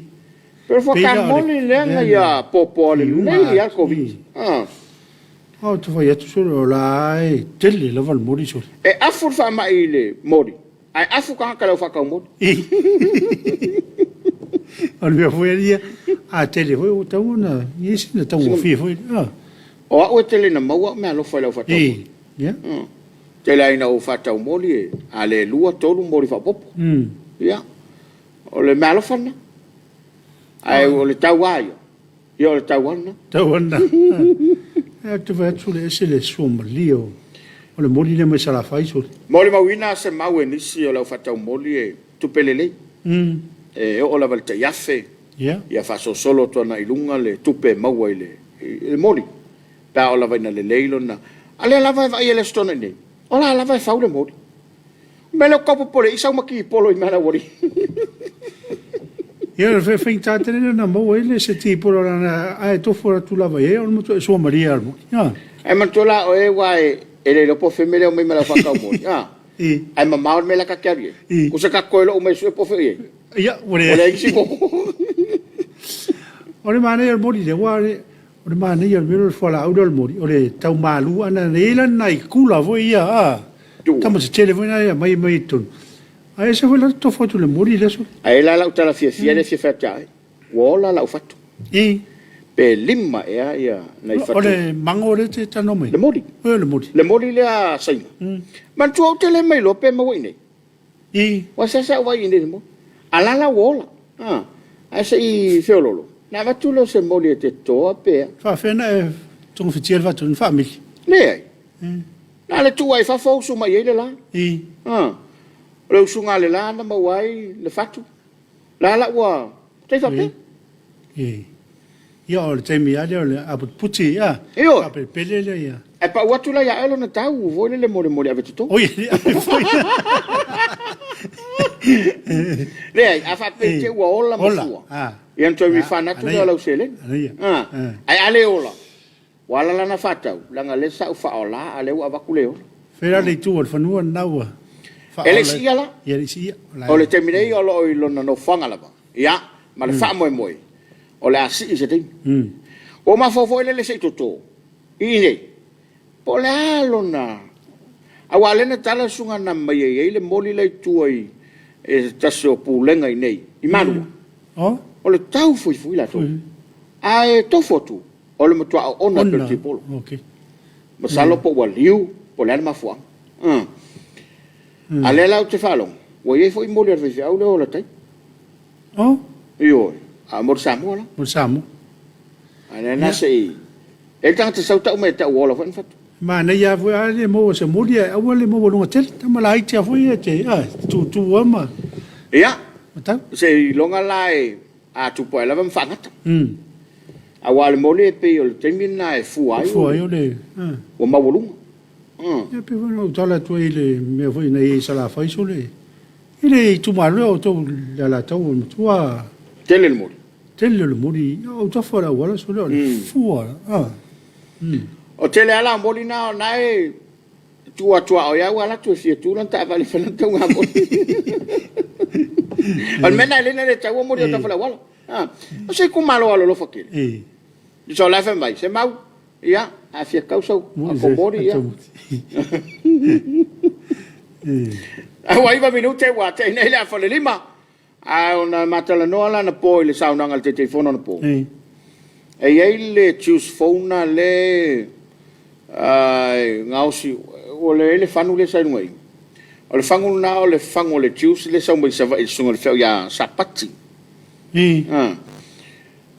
o le fuakamoli lea na ia poapoa lelei lava le Koviti. Ou te fai atu sole, o la e tele lava le moli sole. E afu le faamai i le moli, ae afu tagata i le au faatau moli. O le mea foi ia, a tele foi ua tatau ona i ai sina taugofie foi. O au e tele ina maua au meaalofa i le au faatau moli. Tele lava ina ou faatau moli, a le 2, 3 moli faaopoopo. Ia, o le meaalofa lena. Ae o le tau lava ia, ia o le tau lava lena. Tau lava lena. Ou te vaai atu sole, e ese le suamalie o le moli lea mai Salafai sole. Molimauina se mau e nisi o le au faatau moli e tupe lelei. E oo lava i le tai $1,000, ia faasolosolo atu agai i luga le tupe e maua i le moli, pe a oo lava ina lelei lona... A o lea lava e vaai e le Aso Toonai nei, o la e lava e fau le moli. O le mea lea ou te tau popole ai, sau ma tipolo i mea o le aualii. Ia, o le faigata tele lea ona maua ai se tipolo leaga a e tofu atu lava i ai, o le matuai suamalie lava o le moli. Ae manatua la oe aua e le iloa po o fea le mea lea e omai ma le au faatau moli, ae mamao le mea la e ta te alu i ai. Tusa ta te toe lou mai e sue po o fea o i ai. Ia, ua Ua leai nisi mea. O le manaia o le moli lea, aua o le manaia o le mea lea o le fualaau lea o le moli, o le tau malu ana, e i ai la ni nai kula foi ia, a, tama tetele foi na e aumai mai i totonu. Ae ese foi la le tofu atu i le moli lea sole. Ae i ai la lau tala fiafia lea e fia fai atu ia oe, ua ola lau fatu. Pe 5 ea ia nai fatu. O le mago lea e te talanoa mai? Le moli. Oi, o le moli. Le moli lea Saina. Manatua ou te le mailoa pe maua i inei. Ua seasea ou vaai i inei i le moli. A la la ua ola. Ae se i feololo, na avatu lea o se moli e te totoa pe a. Faafefea ona e togafitia le fatu na faamili? Leai. Na o le tuu lava i fafo usu mai ai le la. O le usuga a le la na maua ai le fatu. La la ua tai faapea. Ia o le taimi lava lea o le aputiputi, a. Ioe. Faapelepele lea ia. Ae pau atu la ia oe lona tau foi lele molimoli ave toto. Oi, e ave foi. Leai, a faapea i te ua ola ma fua. Ia ona toe refund atu lea o lau seleni. Ae a le ola, ua ala la ona faatau, leaga o lea sa ou faaola a o lea ua avatu le ola. Fai la le itu o le fanua lena ua faaola. E le i siia la. Ia e le i siia. O le taimi nei o lo o i lona nofoaga lava, ia, ma le faamoemoe. O le a sii i se taimi. Ua mafua foi lele se i toto i inei, po o le a lona... Aua o lea na tala le susuga na mai e i ai le moli la e i tua i se tasi o pulega i inei i Malua, o le tau fuifui latou. Ae tofu atu, o le matua oona e pei o le tiapolo. Masalo po ua liu po o le a le mafuaaga. A o lea la ou te faalogo, ua i ai foi moli a le faifeau lea e ola tai. Ioe, a o moli Samoa la. Moli Samoa. A o lea la se i... E i ai le tagata sau tau mai ia te au ua ola foi lana fatu. Manaia lava foi a le maua o se moli ae aua le maua luga tele. Tama laiti lava foi ia e te tutu lava ma Ia, matau. seiloga la a tupu ae lava ma faagata. Aua o le moli e pei o le taimi lena e fua ai. Fua ai o le... Ua maualuga. Ia pei foi ona ou tala atu ai i le mea foi na i ai i Salafai, sole, i le itumalo lea o outou i le Alataua, e matua Tele le moli. Tele le moli. Ia, o autafa o le auala, sole, o le fua. O tele lava la o moli na o lena e tuu atu lava o au alu atu e fia tu lana taavale e fai lana tauga moli. O le mea lena e ala ai ona le taua moli i autafa o le auala. O se itumalo alolofa tele. So o la e fai mai, Semau, ia, a fia tau sau moli, ia. Ae ua 9 minute ua tea nei le afa o le 5. Ae ona ma talanoa la anapo i le saunoaga a le Taitaifono anapo. E i ai le juice phone lea e gaosi, ua i ai le fagu lea sa i luga i i. O le fagu lena o le fagu o le juice lea e sau mai Savaii i le susuga i le feau ia Sapati.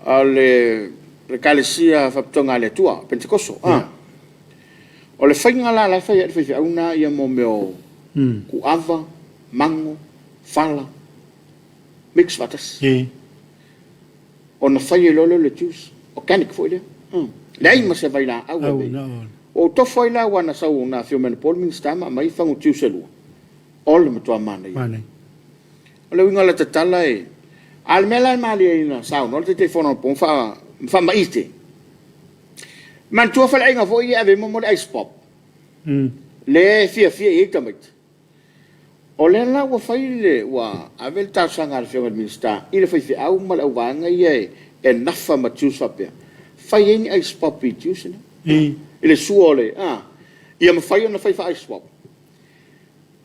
O le Ekalesia Faapotopotoga a le Atua, Penetekoso. O le faiga la la e fai ai e le faifeau lena ia mea o kuava, mago, fala, mix faatasi. Ona fai ai loa lea o le juice, organic foi lea. Leai ma se vailaau e ave i ai. Ua ou tofo ai la aua na sau na afio mai anapo le Minisita ma aumai fagu juice e 2, o le matua manaia. O le uiga o lau tala e... A o le mea la e malie ina saunoa le Taitaifono anapo ma faamaite, manatua faleaiga foi ia e ave ai mea o le ice pop, lea e fiafia i ai tamaiti. O lea la ua fai le, ua ave le talosaga a le Afioga i le Minisita i le faifeau ma le auvaega ia e nafa ma juice faapea, fai ai ni ice pop i juice na. I le sua o le, ia mafai ona fai faa-ice pop.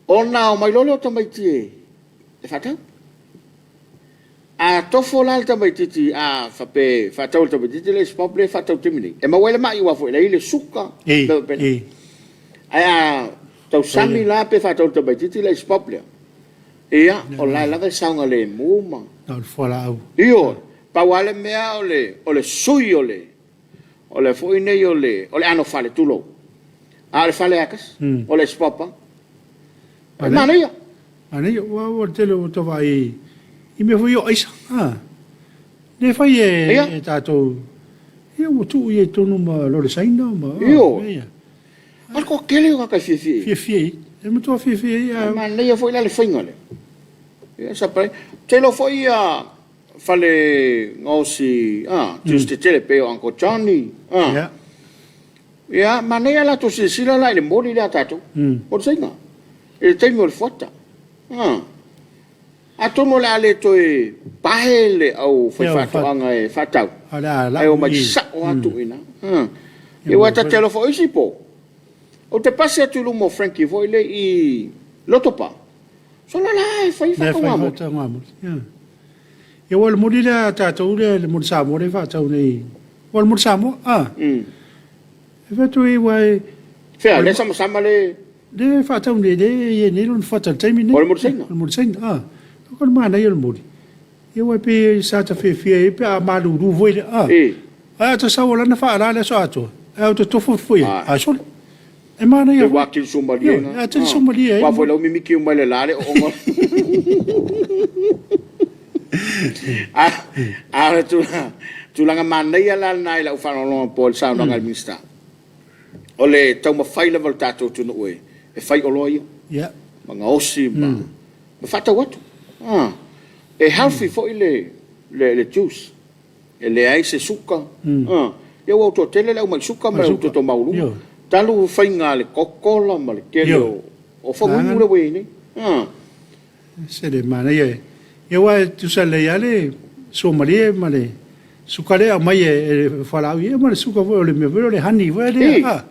Ona omai loa lea o tamaiti e faatau. A tofo la le tamaitiiti a faapea e faatau e le tamaitiiti le ice pop lea e faatau i le taimi nei, e maua ai le mai aua foi e leai le suka, mea faapena. Ae a tausami la pe faatau e le tamaitiiti le ice pop lea, ia, o la e lava e saogalemu ma... Na o le fualaau. Ioe. Pau lava le mea o le sui o le o le foi nei o le anofale, tulou, a o le fale lava e tasi, o le ice pop lava. E manaia. Manaia, aua o le tele o ota vaai i mea foi ia o aisa, lea e fai e tatou, ia ua tuu i ai i totonu ma lole Saina ma mea ia. A o le toatele o tagata e fiafia i ai. Fiafia i ai. E matua fiafia i ai. E manaia foi la le faiga lea. Ia sa paia. Ou te iloa foi ia fale gaosi juice tetele pei o Uncle Johnny. Ia, manaia latou silasila la i le moli lea a tatou. O le Saina. I le taimi o le fuata. Atonu o le a le toe pae le au faifaatoaga e faatau, ae omai sao atu i ina. Ia aua ta te alofa, o isi po, ou te pasi atu i luma o Frankie foi lea i Lotopa, solo la e fai faatauga moli. Ia aua o le moli lea a tatou lea, le moli Samoa lea e faatau nei, aua o le moli Samoa, e fai atu ai aua e... Fea, lea samasama le... Lea e faatau nei, lea e i ai nei lona fuata i le taimi lenei. O le moli Saina? O le moli Saina, a. O le manaia o le moli. Ia aua e pei sa ta fiafia ai pe a malulu foi lea, a. Ae a ta sau o lana faalā le aso atoa, ae ou te tofu atu foi i ai, a sole. E manaia foi. Ua atili suamalie ina. Atili suamalie ai. Aua foi la ua mimiti uma i le la le ooooga. A o le tulaga manaia la lena i lau faalogologo po o le saunoaga a le Minisita, o le taumafai lava o le tatou atunuu e fai oloa ia, ma gaosi ma faatau atu. E healthy foi le juice, e leai se suka. Ia ua toatele le au mai suka ma le au toto maualuga, talu faiga a le Coca-Cola ma le tele o faguinu lea ua i ai nei. Se le manaia e. Ia aua e tusa lelei lava le suamalie ma le Suka lea e aumai e le fualaau ia ma le suka foi o le mea foi lea o le honey foi lea. Ah,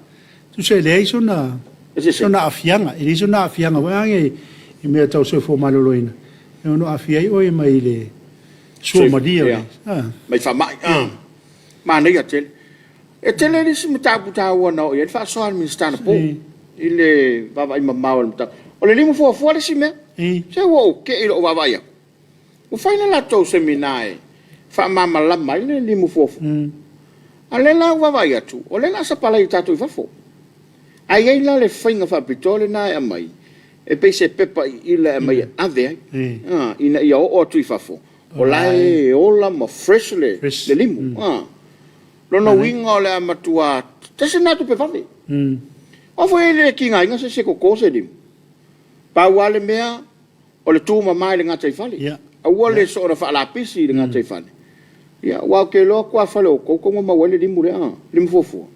tusa e leai sona sona aafiaga, e leai sona aafiaga foi lea i mea tau soifua maloloina e ono aafia ai oe mai le suamalie o le ah. Mai faamai. Ah. Manaia tele. E tele nisi mataupu taua na oo i ai le faasoa a le Minisita anapo i le vaavaai mamao o le mataupu. O le limu fuafua le isi mea. Se ua ou te'i i lou vaavaai atu. Ua fai le latou semina e faamalamalama ai le limu fuafua. A o lea la ua vaavaai atu, o lea o le a sapalai e tatou i fafo. Ae i ai la le faiga faapitoa lena e aumai, e pei se pepa iila e aumai e ave ai, ina ia oo atu i fafo, o la e ola ma fresh le limu. Lona uiga o le a matua tasi lena tupe vave. Aua foi e le tigaina se isi e toto se limu. Pau lava le mea, O le tumama i le gataifale. Aua le soona faalapisi i le gataifale. Ia, aua ou te iloa tuafale o outou tau na maua ai le limu lea, limu fuafua.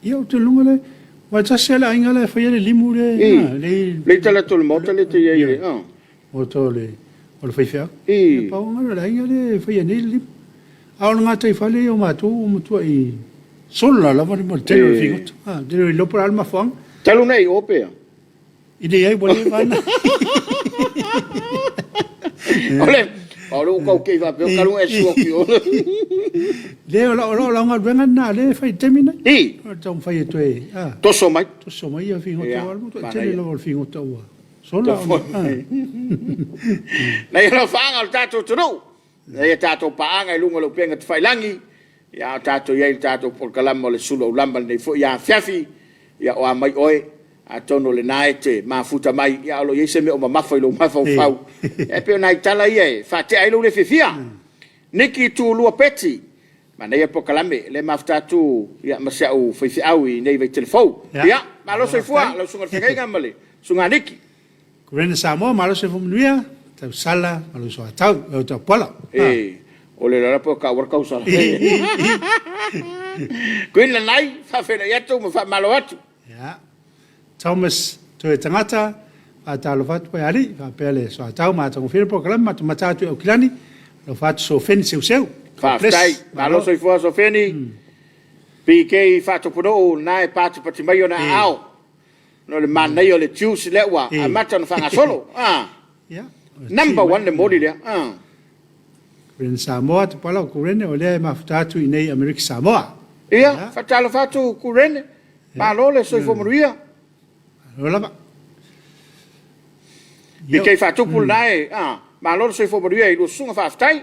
Ia, ou te iloa lea, aua e tasi lava le aiga la e faia le limu lea. I, le i tala atu o le maota lea e te i ai i le, a. Maota o le, o le faifeau. I. Pau lava o le aiga lea e faia nei le limu. A o le gataifale ia o matou ua matuai sola lava le tele o le figota. A, ou te le iloa po o le a le mafuaaga. Talu ona e i o pe a? E leai ua leva na. O le o le tau kei faapea o kalu e sua ki o. Le o lau lau galuega lena lea e fai i le taimi nei. I. O le taumafai e toe a. Toso mai. Toso mai ia figota o le matua tele lava o le figota ua sola ona. Nai alofaaga o le tatou atunuu. Ina ia tatou paaga i luga o le upega tafailagi, ia a o tatou i ai i le tatou polokalama o le sulu aulama i lenei foi afiafi, ia o a mai oe, atonu o lena e te mafuta mai, ia a o lo o i ai se mea o mamafa i lou mafaufau. Ia e pei o nai tala ia e faatea ai lou le fiafia. Niki Tulua Peti, manaia le polokalame, lea e mafuta atu ia ma si au faifeau i nei vaitele fou. Ia, malo soifua lau susuga i le feagaiga ma le susuga a Niki. Kurena Samoa, malo soifua manuia, tausala ma lou soatau, e oe taupuala. E, o le lala po ka ua tausala. Queen Lanai, faafeiloai atu ma faamalo atu. Yeah. Thomas Toe Tagata, faatalofa atu e alii, faapea le soatau ma atagofie le polokalame, matou mata atu i Aukilani, alofa atu Sofeni Seuseu. God bless. Faafetai, malo soifua Sofeni. PK Faatupunuu, lena e patipati mai ona aao. Ona o le manaia o le juice lea ua amata ona faagasolo. Ah. Number one le moli lea. Ah. Kurene Samoa, te pala o Kurene, o lea e mafuta atu i nei Amerika Samoa. Ia, faatalofa atu Kurene. Malo le soifua manuia. Malo lava. PK Faatupu lena e, ah, malo le soifua manuia i lua susuga, faafetai.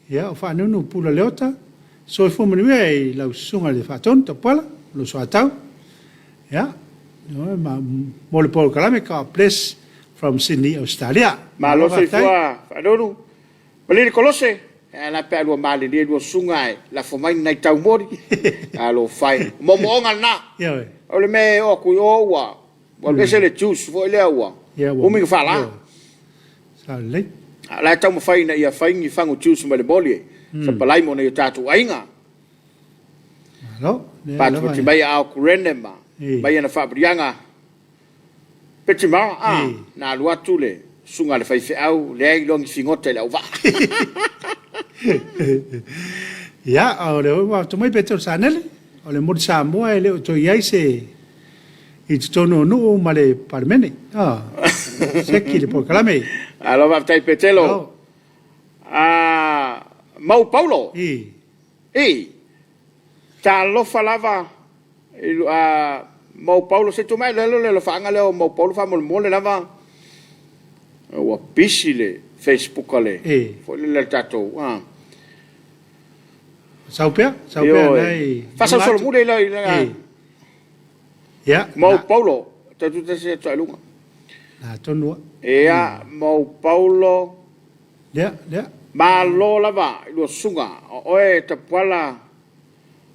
Ia, o Faanunu Pula Leota, soifua manuia i lau susuga i le Faatonu Tapuala, lou soatau. Ia, ma, mo le polokalame, God bless from Sydney, Australia. Malo soifua Faanunu. Malili Kolose, e ala pe a lua malilie lua susuga e lafo mai ni nai taumoli. Talofa e. O moomooga lena. Ioe. O le mea e oo atu i o ua ua alu ese le juice foi lea ua umi ona faala. Sa lelei. A o la e taumafai ina ia fai ni fagu juice mai le moli e sapalai mo nai o tatou aiga. Malo. Lea lava Patipati mai aao Kurene ma mai ana faamaliaga. Petimara, a, na alu atu le susuga a le faifeau, leai loa ni figota i le auvaa. Ia, o lea foi ua atamai Petelo Sanele, o le moli Samoa e le o toe i ai se i totonu o nuu ma le Palemene. Ah, seki le polokalame. Alo, faafetai Petelo. Alo. Ah, Mau Paulo. I. I. Talofa lava i a Mau Paulo se tumai le le lofaaga lea o Mau Paulo faamolemole lava. Ua pisi le Facebook a le foi le le tatou ah. Sau pea, sau pea nai. Faasausolomuli i la Ia. Mau Paulo, tau tu tasi atu ai luga. Na tonu a. Ia, Mau Paulo. Lea, lea. Malo lava i lua susuga, o oe e tapuala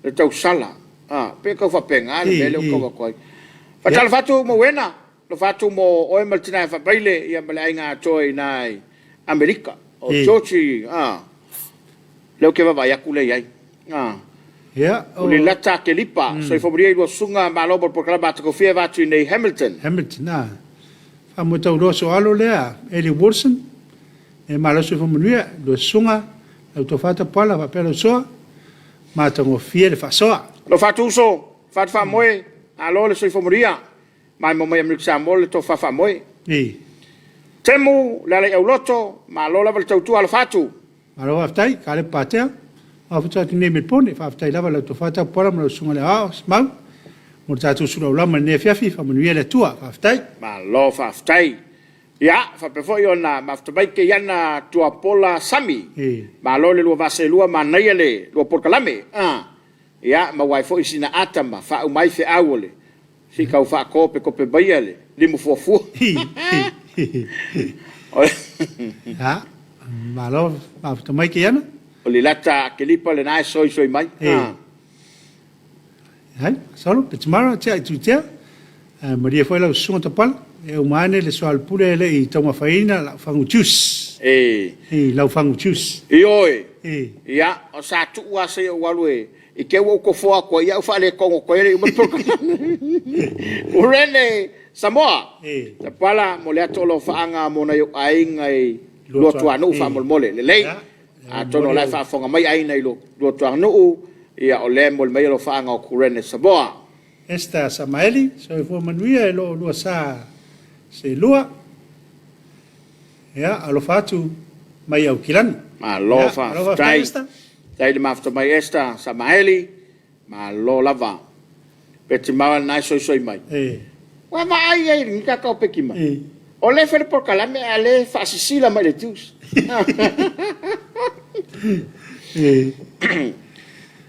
le tausala. A, pe tau faapena le mea lea ua tau atu ai. Faatalofa atu Mauena, alofa atu mo oe ma le tina e faapaile ia ma le aiga atoa i ina i Amerika. O George, a, lea ou te vaavaai atu lea i ai. A. Ia, o. Lilata Akelipa, soifua manuia i lua susuga, malo mo le polokalame matagofie va atu i nei Hamilton. Hamilton, a. Faamoe tau loa soalo lea, Ellie Wilson, e malo soifua manuia, lua susuga, Lau tofa Tapuala faapea lau soa, matagofie le faasoa. Alo Faatuso, Fatu Faamoe, malo le soifua manuia. Maimoa mai Amerika Samoa le tofa Faamoe. Temu Lealaiauloto, malo lava le tautua alofa atu. Malo faafetai Kalep Patea. Mafuta atu nei i Melipone. Faafetai lava i lau tofa Tapuala ma lau susuga i le Aoao Simau mo le tatou suluaulama i lenei afiafi. Faamanuia le Atua. Faafetai. Malo faafetai. Ia, faapea foi ona mafuta mai Keiana Tuapola Sami. Malo le lua vaa seelua, manaia le lua polokalame. Ia, maua ai foi sina ata ma faauma ai feau o le se i tau faatopetope maia le limufuafua. Ia, malo mafuta mai Keiana. O le lata Akelipa lena e soisoi mai. Hai, solo, Petimara, tea i tuitea. Malie foi lau susuga Tapala. E uma ane le soalepule e le i taumafaina lau fagu juice. I lau fagu juice. Ioe. Ia, o sa tuu lava se i ou alu e i te i ua ou tofoa atu ai au faaletonu atu ai le uma le polokalame. Urene Samoa. Tapala, momoli atu alofaaga mo nai ou aiga i Luatuanuu faamolemole. Lelei. Atonu o la e faafofoga mai aiga i Luatuanuu, ia o lea e momoli mai alofaaga o Kurene Samoa. Esther Samaeli, soifua manuia e lo oulua sa seelua. Ia, alofa atu mai Aukilani. Malo faafetai. Faafetai le mafuta mai Esther Samaeli, malo lava. Peti Mara lena e soisoi mai. Ua vaai ai i lenei tatou Peti Mara. O lea e fai le polokalame a o lea e faasisila mai i le juice.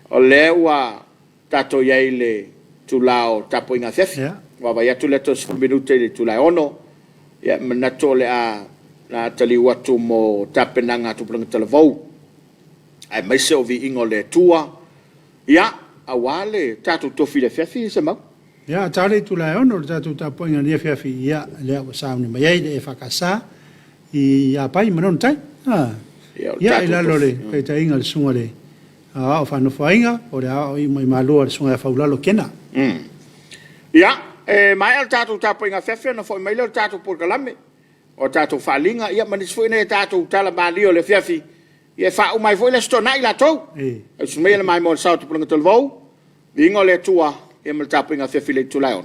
O lea ua tatou i ai i le itula o tapuaiga afiafi. Ua vaavaai atu o lea toe 10 minute i le itula e 6:00. Ia, e manatu o le a taliu atu mo tapenaga a Tupulaga Talavou, aemaise o viiga o le Atua, ia, aua le tatou tofi i le afiafi Semau. Ia, a ta le itula e 6:00 le tatou tapuaiga i lenei afiafi, ia, lea ua sauni mai ai le EFKS i Apai ma Manono Tai. Ia, i lalo o le taitaiga a le susuga i le Aoao Faanofoaiga, po o le Aoao Iumaimaloa le susuga ia Faulalo Kena. Ia, e maea le tatou tapuaiga afiafi ona foi mai lea o le tatou polokalame, o tatou faaaliga, ia ma nisi foi nai a tatou tala malie o le afiafi, ia e faauma ai foi le Aso Toonai latou. Tausi maia le maimoa i le sao o Tupulaga Talavou, viiga o le Atua, ia ma le tapuaiga afiafi i le itula e 6:00.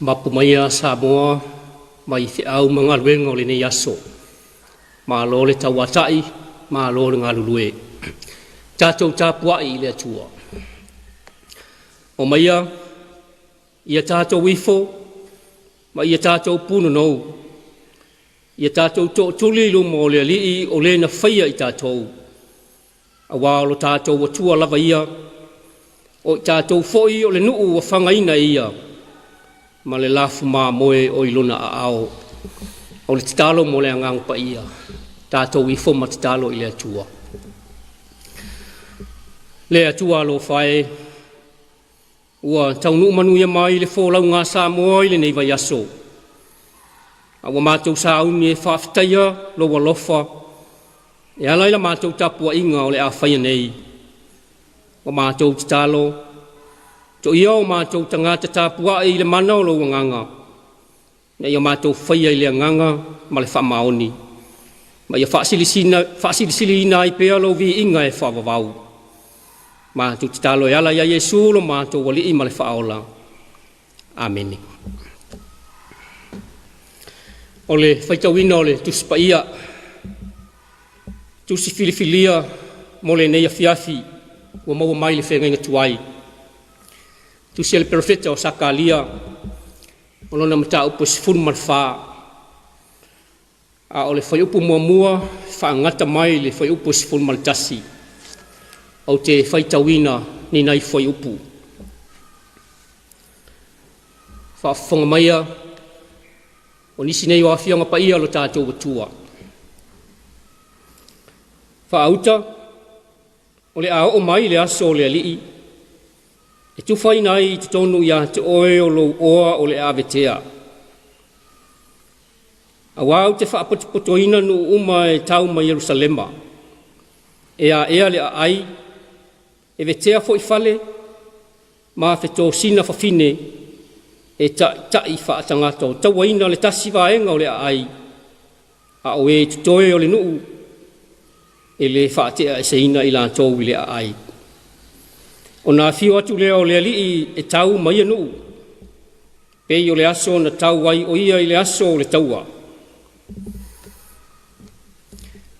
Mapu maia Samoa mai feau ma galuega o lenei aso. Malo le tauata'i, malo le galulue. Tatou tapua'i i le Atua. Omaia ia tatou ifo ma ia tatou punonou, ia tatou to'otuli i luma o le Alii o le na faia i tatou, auā o lo tatou Atua lava ia, o i tatou foi o le nuu ua fagaina e Ia ma le lafumamoe o i lona aao. O le tatalo mo le Agaga Paia, tatou ifo ma tatalo i le Atua. Le Atua alofa e, ua taunuu manuia mai le folauga a Samoa i lenei vaiaso, a ua matou sauni e faafetaia lou alofa e ala i la matou tapuaiga o le a faia nei. Ua matou tatalo, toia o matou tagata tapuai i le mana o lou agaga, ina ia matou faia i le agaga ma le faamaoni, ma ia faasilisiliina ai pea lou viiga e faavavau. Matou tatalo e ala ia Iesu lo matou Alii ma le Faaola. Amene. O le faitauina o le Tusi Paia, tusi filifilia mo lenei afiafi ua maua mai le feagaiga tuai. Tusi a le Perofeta o Sakalia, o lona mataupu e 14, a o le fuaiupu muamua faagata mai le fuaiupu 11. Ou te faitauina ni nai fuaiupu. Faafofoga maia o nisi nei o afioga paia o lo tatou Atua. Faauta, o le a oo mai le aso o le Alii, e tufaina ai i totonu ia te oe o lou oa o le a vetea. Auā ou te faapotopotoina nuu uma e tau mai Ierusalema, e aea le aai, e vetea foi fale ma fetosina fafine, e taʻitaʻi faatagata o tauaina le tasi vaega o le aai, a o e totoe o le nuu e le faateaeseina i latou i le aai. Ona afio atu lea o le alii e tau ma ia nuu, pei o le aso na tau ai o ia i le aso o le taua.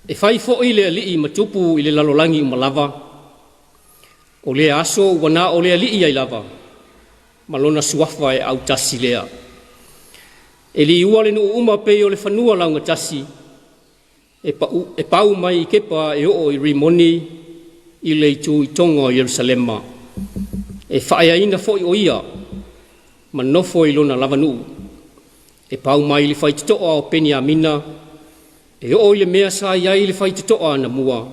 E fai foi le alii ma tupu i le lalolagi uma lava, o lea aso ua na o le alii ai lava, ma lona suafa e autasi lea. E liua le nuu uma pei o le fanua laugatasi, e, pau, e pau mai i Kepa e oo i Rimoni i le itu i toga o Ierusalema. E faaeaina foi o ia ma nofo i lona lava nuu. E pau mai le faitotoa o Peniamina, e oo i le mea sa i ai le faitotoa anamua,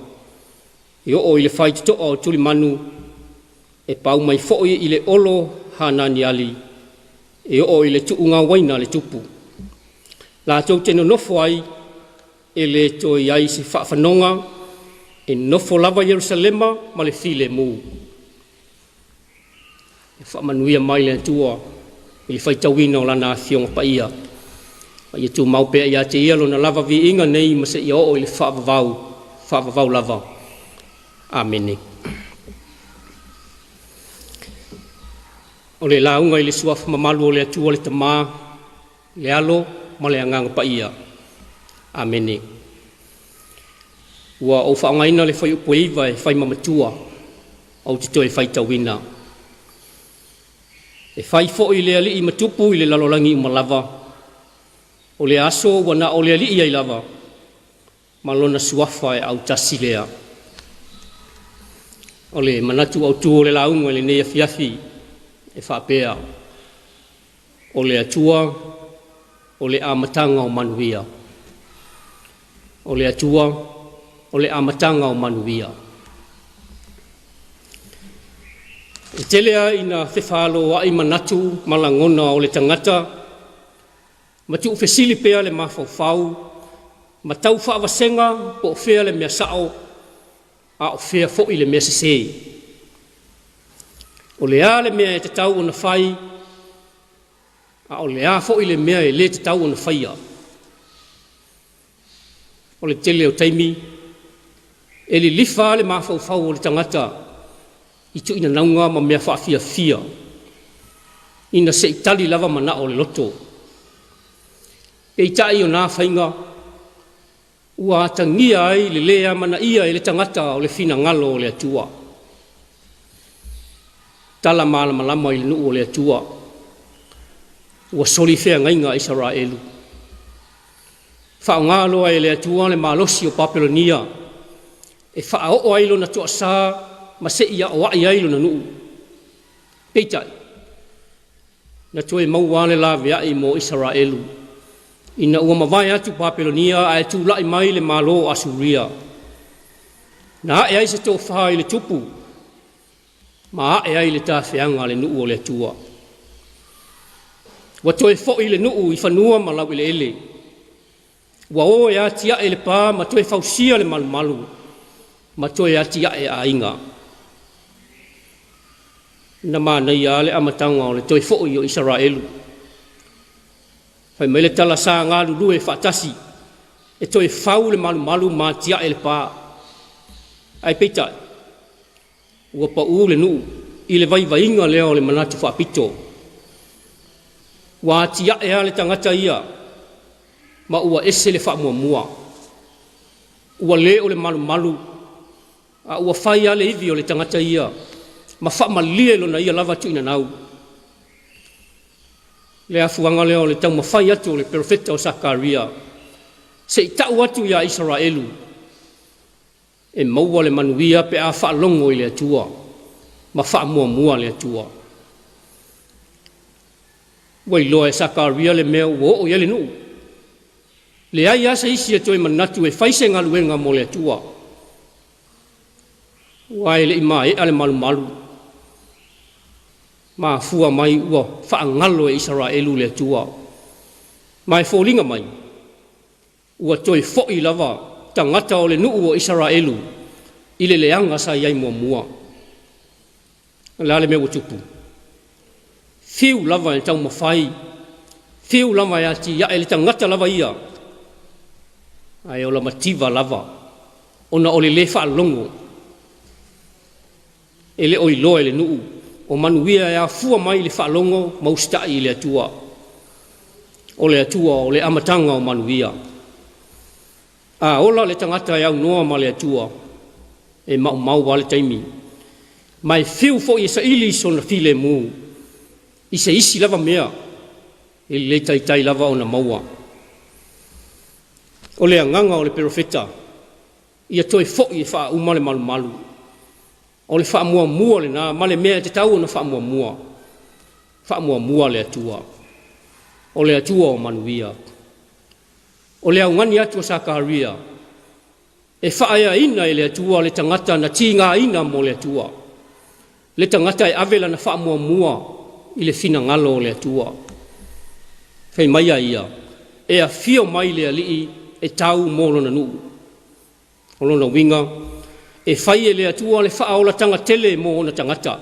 e oo i le faitotoa o Tulimanu, e pau mai foi i le olo Hananiali, e oo i le tuugauaina a le tupu. Latou te nonofo ai, e le toe i ai se faafanoga, e nofo lava Ierusalema ma le filemu. E faamanuia mai le Atua i le faitauina o lana afioga paia. Ma ia tumau pea ia te ia lona lava viiga nei ma seia oo i le faavavau, faavavau lava. Amene. O le lauga i le suafa mamalu o le Atua le Tama, le Alo ma le Agaga Paia. Amene. Ua ou faaaogaina le fuaiupu e 9 e fai ma matua, ou te toe faitauina. E fai foi le alii ma tupu i le lalolagi uma lava, o le aso ua na o le alii ai lava, ma lona suafa e autasi lea. O le manatu autu o le lauga i lenei afiafi e faapea, o le Atua o le amataga o manuia. O le Atua o le amataga o manuia. E tele lava ina fefaloai manatu ma lagona o le tagata ma tuufesili pea le mafaufau ma tau faavasega po o fea le mea sao a o fea foi le mea sesē. O le a le mea e tatau ona fai a o le a foi le mea e lē tatau ona faia. O le tele o taimi e lilifa le mafaufau o le tagata i tuuinanauga ma mea faafiafia. ina se i tali lava manao o le loto. Peitai o na faiga ua atagia ai le lē amanaia e le tagata o le finagalo o le Atua. Tala malamalama i le nuu o le Atua, ua soli feagaiga a Isaraelu. Faaaoga loa e le Atua le malosi o Papelonia e faaoo ai lona toasā ma se'i aoa'i ai lona nuu. Peitai, na toe maua le laveai mo Isaraelu ina ua mavae atu Papelonia ae tula'i mai le Malo o Asuria. Na a'e ai se tofā i le tupu ma a'e ai le tafeaga a le nuu o le Atua. Ua toe fo'i le nuu i fanua ma laueleele. Ua o e atia'e le pa ma toe fausia le malumalu ma toe atia'e aiga. Na manaia lava le amataga o le toe fo'i o Isaraelu. Fai mai le tala sa galulue faatasi e toe fau le malumalu ma atia'e le pa. Ae peitai, ua pa'u le nuu i le vaivaiga lea o le manatu faapito. Ua atia'e lava le tagata ia ma ua ese le faamuamua. Ua lē o le malumalu a ua fai lava le ivi o le tagata ia ma faamalie lona ia lava tuinanau. Le afuaga lea o le taumafai atu o le perofeta o Sakaria se i ta'u atu iā Isaraelu e maua le manuia pe a faalogo i le Atua ma faamuamua le Atua. Ua iloa e Sakaria le mea ua oo i ai le nuu. Leai lava se isi e toe manatu e fai se galuega mo le Atua. Aua e le i maea le malumalu, mafua mai ua faagalo e Isaraelu le Atua. Ma e foliga mai, ua toe fo'i lava tagata o le nuu o Isaraelu i le leaga sa i ai muamua. O le a le mea ua tupu? Fiu lava e taumafai, fiu lava e atiae le tagata lava ia, ae ola mativa lava ona o le lē faalogo. E le o iloa e le nuu o manuia e afua mai i le faalogo ma usita'i i le Atua. O le Atua o le amataga o manuia. A ola le tagata e aunoa ma le Atua, e maumau lava le taimi, ma e fiu foi e saili sona filemu i se isi lava mea e le taitai lava ona maua. O le agaga o le perofeta, ia toe fo'i e faauma le malumalu. O le faamuamua lena ma le mea e tatau ona faamuamua. Faamuamua le Atua. O le Atua o manuia. O le augani atu o Sakaria, e faaeaina e le Atua le tagata na tigaina mo le Atua, le tagata e ave lana faamuamua i le finagalo o le Atua. Fai mai a ia, e afio mai le Alii e tau mo lona nuu. O lona uiga, e fai e le Atua le faaolataga tele mo ona tagata.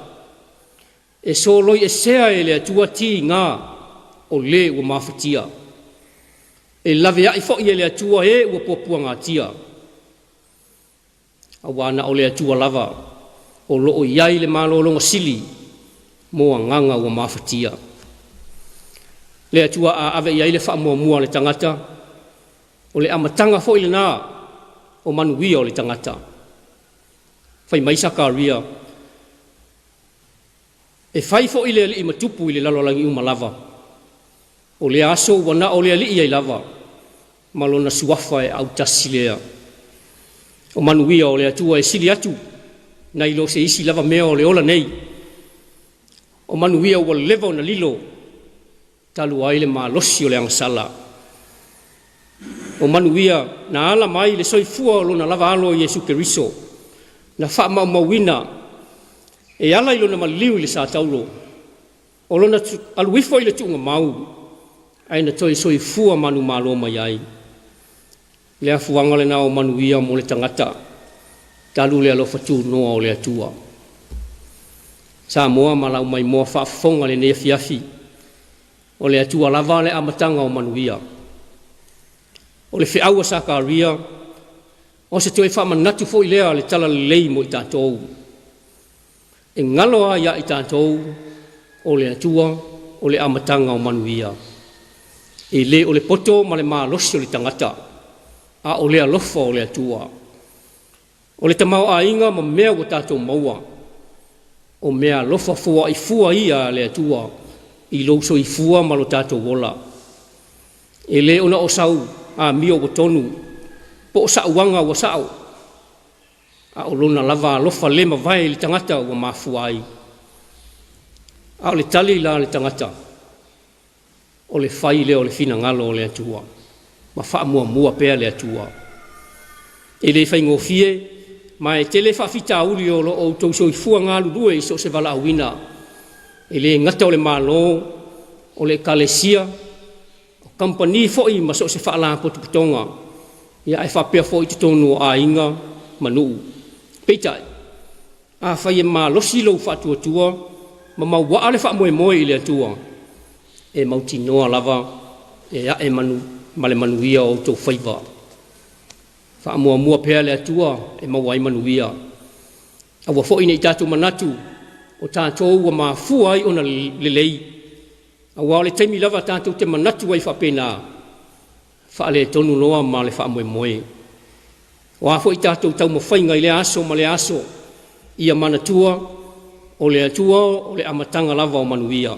E soloiesea e le Atua tiga o lē ua mafatia. E laveai foi e le Atua e ua puapuagatia. Auā na o le Atua lava o lo o i ai le malologa sili mo agaga ua mafatia. Le Atua a ave i ai le faamuamua a le tagata, o le amataga foi lena o manuia o le tagata. Fai mai Sakaria, E fai foi le alii ma tupu i le lalolagi uma lava. O lea aso ua na o le alii ai lava, ma lona suafa e autasi lea. O manuia o le Atua e sili atu nai lo se isi lava mea o le ola nei. O manuia ua leva ona lilo talu ai le malosi o le agasala. O manuia na ala mai le soifua o lona lava alo Iesu Keriso, na faamaumauina e ala i lona maliu i le sa taulo, o lona alu ifo i le tuugamau, ae na toe soifua manumalo mai ai. Le afuaga lena o manuia mo le tagata, talu le alofa tunoa o le Atua. Samoa ma lau maimoa faafofoga lenei afiafi, o le Atua lava le amataga o manuia. O le feau a Sakaria, o se toe faamanatu foi lea le talalelei mo i tatou. E galo lava ia i tatou o le Atua o le amataga o manuia. E lē o le poto ma le malosi o le tagata, a o le alofa o le Atua. O le tamaoaiga ma mea ua tatou maua, o mea alofa foai fua ia a le Atua i lou soifua ma lo tatou ola. E lē ona o sau amio ua tonu, po o sa'uaga ua sa'o, a o lona lava alofa le mavae i le tagata ua mafua ai. A o le tali la a le tagata, o le fai lea o le finagalo o le Atua, ma faamuamua pea le Atua. E le faigofie, ma e tele faafitauli o lo o outou soifua galulue i so o se valaauina, e le gata o le Malo, o le Ekalesia, o kamupani foi ma so o se faalapotopotoga, ia ae faapea foi i totonu o aiga ma nuu. Peitai, afai e malosi lou faatuatua ma mauaa le faamoemoe i le Atua, e mautinoa lava e ae manu ma le manuia o outou faiva. Faamuamua pea le Atua e maua ai manuia. Aua foi ne i tatou manatu o tatou ua mafua ai ona lelei, aua o le taimi lava tatou te manatu ai faapena, faaletonu loa ma le faamoemoe. O a foi tatou taumafaiga i lea aso ma lea aso, ia manatua o le Atua o le amataga lava o manuia.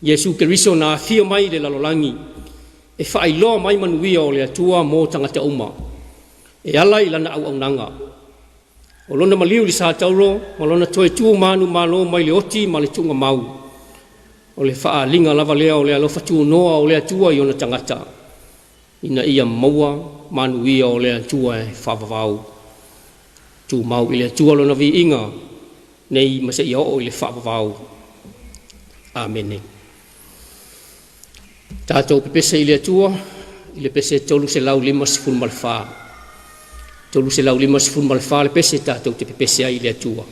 Iesu Keriso na afio mai i le lalolagi e faailoa mai manuia o le Atua mo tagata uma, e ala i lana auaunaga. O lona maliu i le satauro ma lona toe tu manumalo mai le oti ma le tuugamau, o le faaaliga lava lea o le alofa tunoa o le Atua i ona tagata, ina ia maua manuia o le Atua e faavavau. Tumau i le Atua lona viiga nei ma seia oo i le faavavau. Amene. Tatou pepese i le Atua i le pese 354. 354 le pese tatou te pepese ai i le Atua.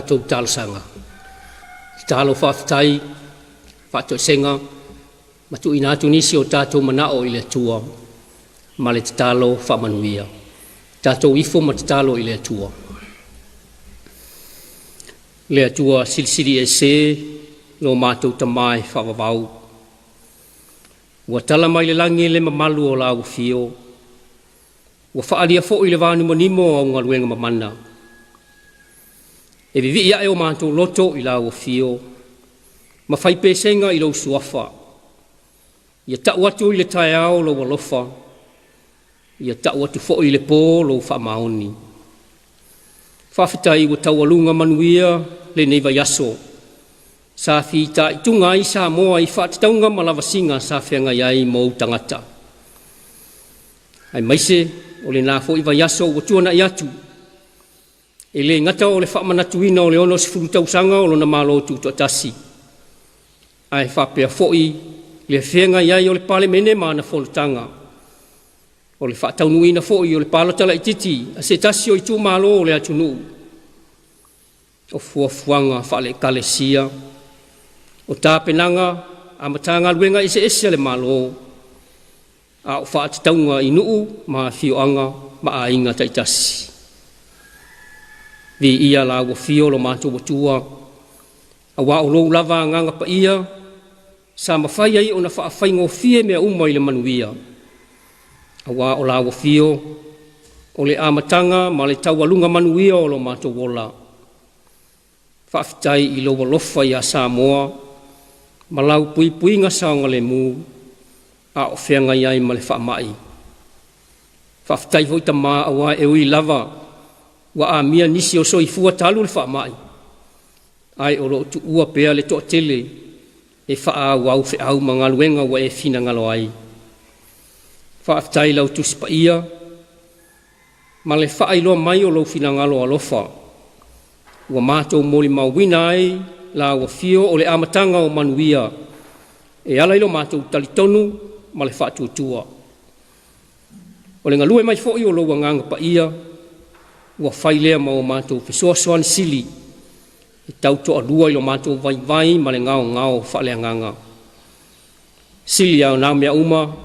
tatou talosaga. Tatalo faafetai, faatoesega ma tuuina atu nisi o tatou manao i le Atua ma le tatalo faamanuia. Tatou ifo ma tatalo i le Atua. Le Atua silisili ese lo matou Tama e faavavau. Ua tala mai le lagi le mamalu o lau afio, ua faaalia foi le vanimonimo o au galuega mamana. E vivii ae o matou loto i lau afio, ma fai pesega i lou suafa. Ia tau atu i le taeao lou alofa, ia tau atu foi i le pō lou faamaoni. Faafetai ua taualuga manuia lenei vaiaso, sa fitaituga ai Samoa i faatatauga ma lavasiga sa feagai ai ma ou tagata. Aemaise o lena foi vaiaso ua tuanai atu, e le gata o le faamanatuina o le 60 tausaga o lona Malo Tutoatasi, ae faapea foi le feagai ai o le Palemene ma ana fonotaga, o le faataunuuina foi o le palota laitiiti a se tasi o itumalo o le atunuu, o fuafuaga faale-Ekalesia, o tapenaga a Matagaluega eseese a le Malo, a o faatatauga i nuu ma afioaga ma aiga taitasi. Viia lau afio lo matou Atua, aua o lou lava agaga paia sa mafai ai ona faafaigofie mea uma i le manuia, aua o lau afio o le amataga ma le taualuga manuia o lo matou ola. Faafetai i lou alofa ia Samoa ma lau puipuiga saogalemu a o feagai ai ma le faamai. Faafetai foi Tama aua e ui lava ua amia nisi o soifua talu le faamai, ae o lo o tuua pea le toatele e faaauau feau ma galuega ua e finagalo ai. Faafetai i lau Tusi Paia ma le faailoa mai o lou finagalo alofa, ua matou molimauina ai lau afio o le amataga o manuia e ala i lo matou talitonu ma le faatuatua. O le galue mai foi o lou agaga paia ua fai lea ma o matou fesoasoani sili e tautoalua i lo matou vaivai ma le gaogao faaleagaga. Sili lava o na mea uma,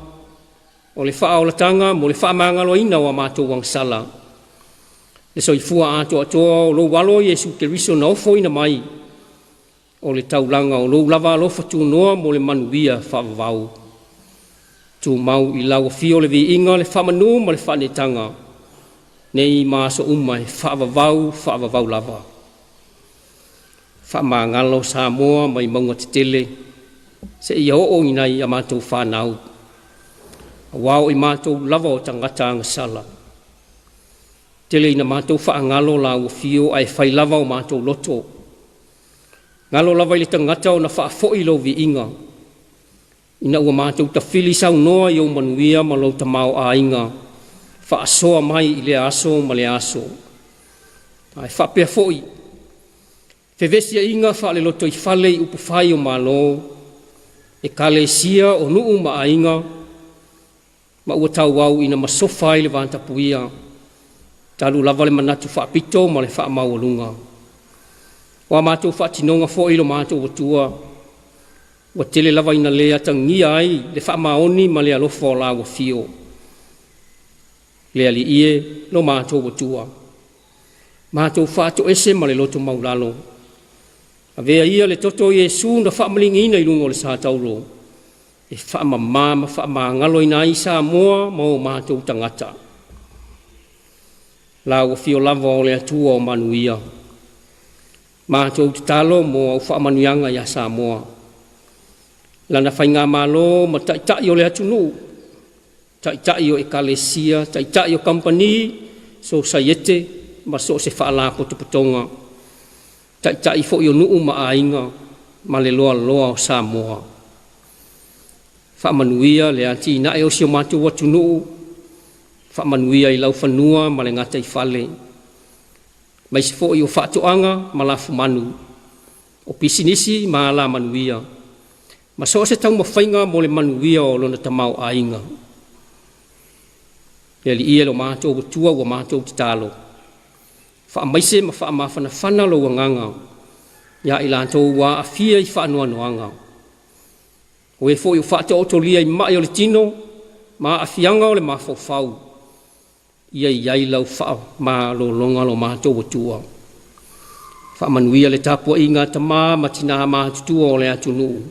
o le faaolataga mo le faamagaloina o a matou agasala, le soifua atoatoa o lou alo Iesu Keriso na ofoina mai, o le taulaga o lou lava alofa tunoa mo le manuia faavavau. Tumau i lau afio le viiga, le faamanu ma le faaneetaga, nei ma aso uma e faavavau, faavavau lava. Faamagalo Samoa mai mauga tetele seia oo i nai a matou fanau, aua o i matou lava o tagata agasala. Tele ina matou faagalo lau afio ae fai lava o matou loto. Galo lava i le tagata ona faafoi lou viiga, ina ua matou tafili saunoa i ou manuia ma lou tamaoaiga faasoa mai i lea aso ma lea aso. Ae faapea foi fevesiaiga faalelotoifale i upufai o Malo, ekalesia o nuu ma aiga, ma ua tauau ina masofa ai le vatapuia, talu lava le manatu faapito ma le faamaualuga. O a matou faatinoga foi lo matou Atua, ua tele lava ina le atagia ai le faamaoni ma le alofa o lau afio. Le Alii e, lo matou Atua, matou faatoese ma le loto maulalo, avea ia le toto o Iesu na faamaligiina i luga o le sa taulo, e faamama ma faamagaloina ai Samoa ma o matou tagata. Lau afio lava o le Atua o manuia, matou tatalo mo au faamanuiaga ia Samoa, lana faigamalo ma taitai o le atunuu, taitai o ekalesia, taitai o kamupani, sosaiete ma so o se faalapotopotoga, taitai foi o nuu ma aiga ma le loaloa o Samoa. Faamanuia le atinae o si o matou atunuu, faamanuia i laufanua ma le gataifale, aemaise foi o faatoaga ma lafumanu, o pisinisi ma alamanuia, ma so o se taumafaiga mo le manuia o lona tamaoaiga. Le Alii e lo matou Atua ua matou tatalo. Faamaise ma faamafanafana lou agaga iā i latou ua aafia i faanoanoaga. O e foi o faataotolia i ma'i o le tino ma aafiaga o le mafaufau, ia i ai lau faamalologa lo matou Atua. Faamanuia le tapuaiga a tama ma tinā matutua o le atunuu,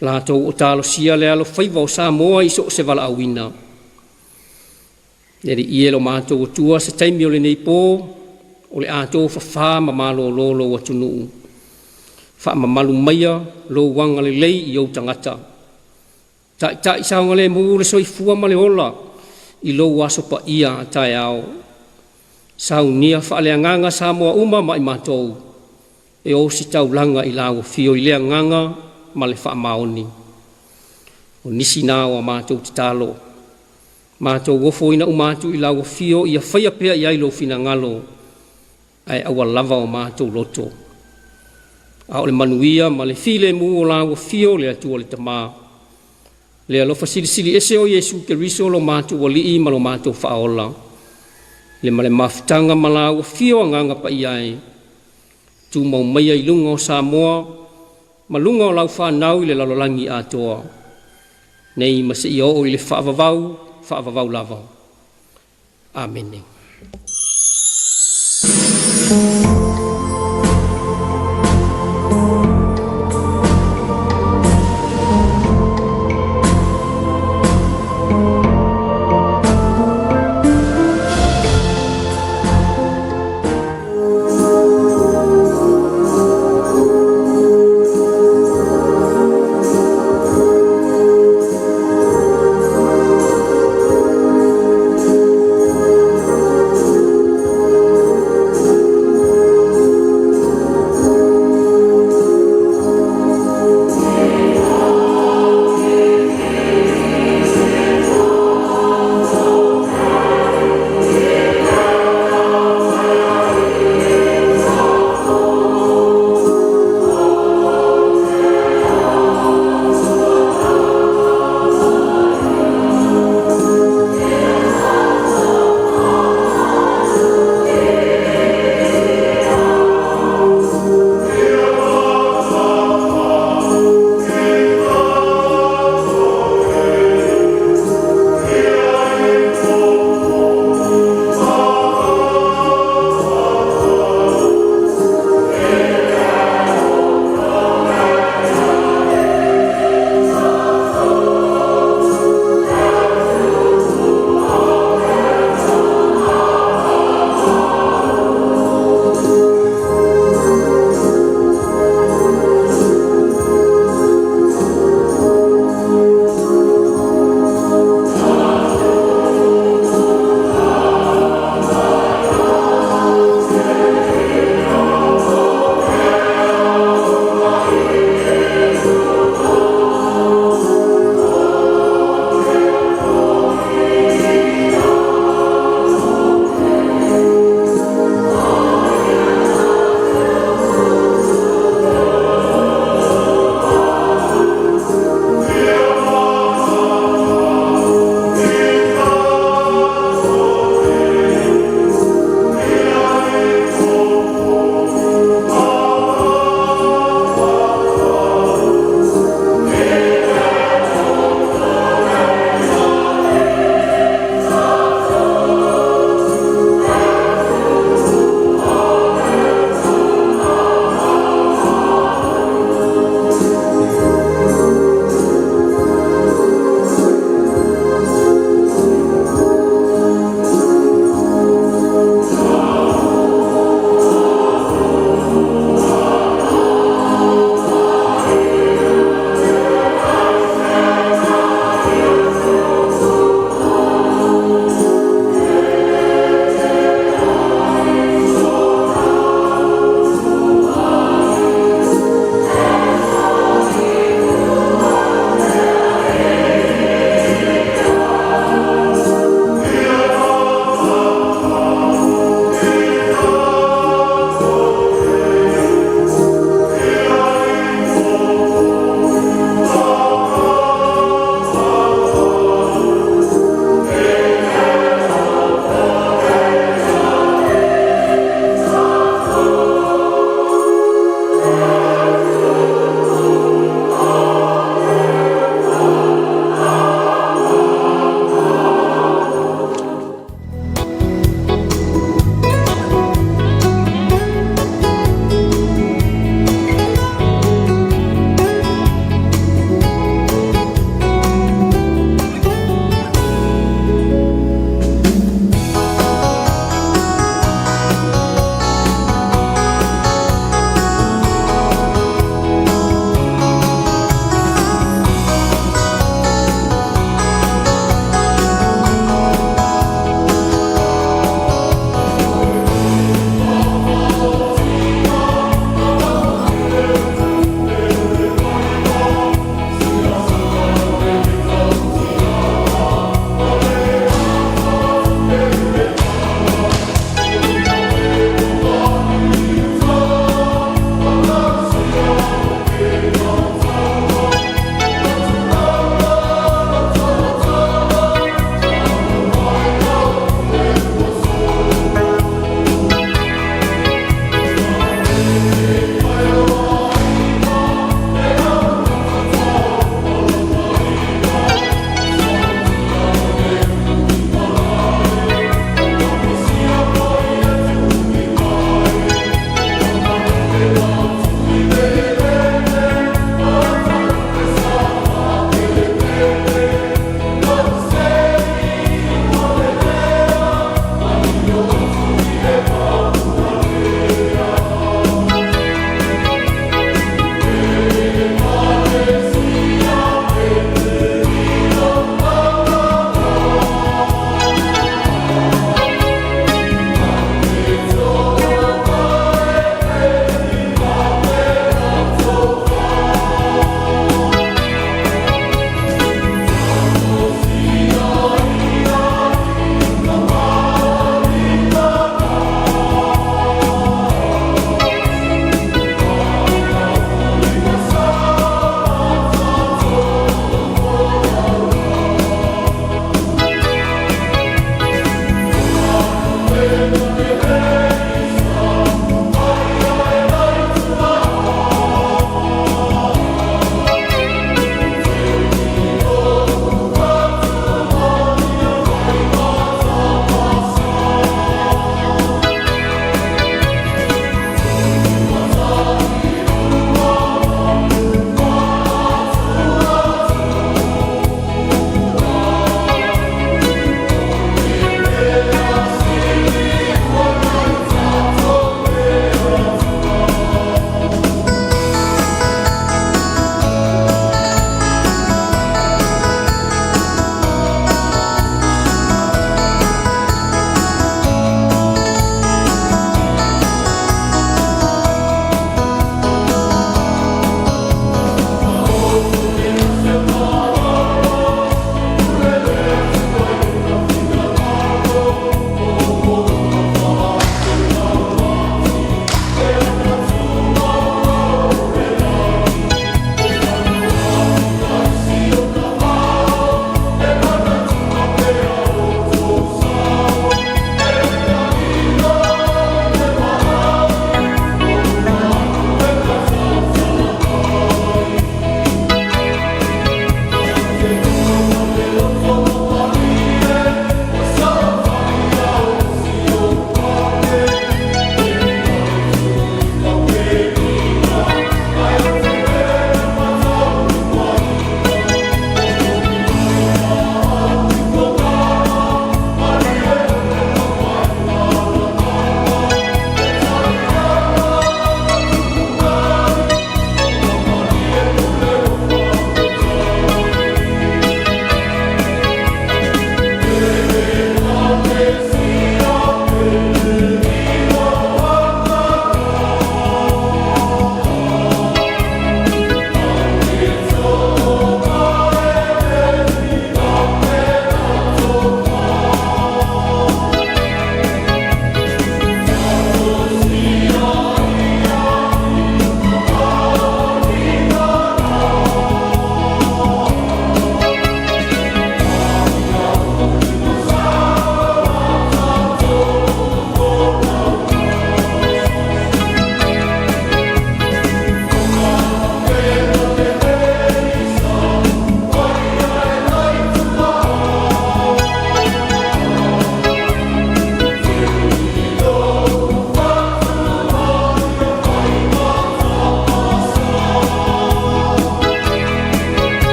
latou o talosia le alofaiva o Samoa i so o se valaauina. Le Alii e lo matou Atua, se taimi o lenei po, o le a tofafā ma malōlō lou atunuu. Faamamalu maia lou agalelei i ou tagata. Taitai saogalemu le soifua ma le ola i lou aso paia a taeao. Saunia faaleagaga Samoa uma ma i matou e ositaulaga i lau afio i le agaga ma le faamaoni. O nisi na o a matou tatalo, matou ofoina uma atu i lau afio ia faia pea i ai lou finagalo, ae aua lava o matou loto. A o le manuia ma le filemu o lau afio le Atua le Tama, le alofa silisili ese o Iesu Keriso lo matou Alii ma lo matou Faaola, le ma le mafutaga ma lau afio Agaga Paia e, tumau maia i luga o Samoa ma luga o lau fanau i le lalolagi atoa, nei ma seia oo i le faavavau, faavavau lava. Amene.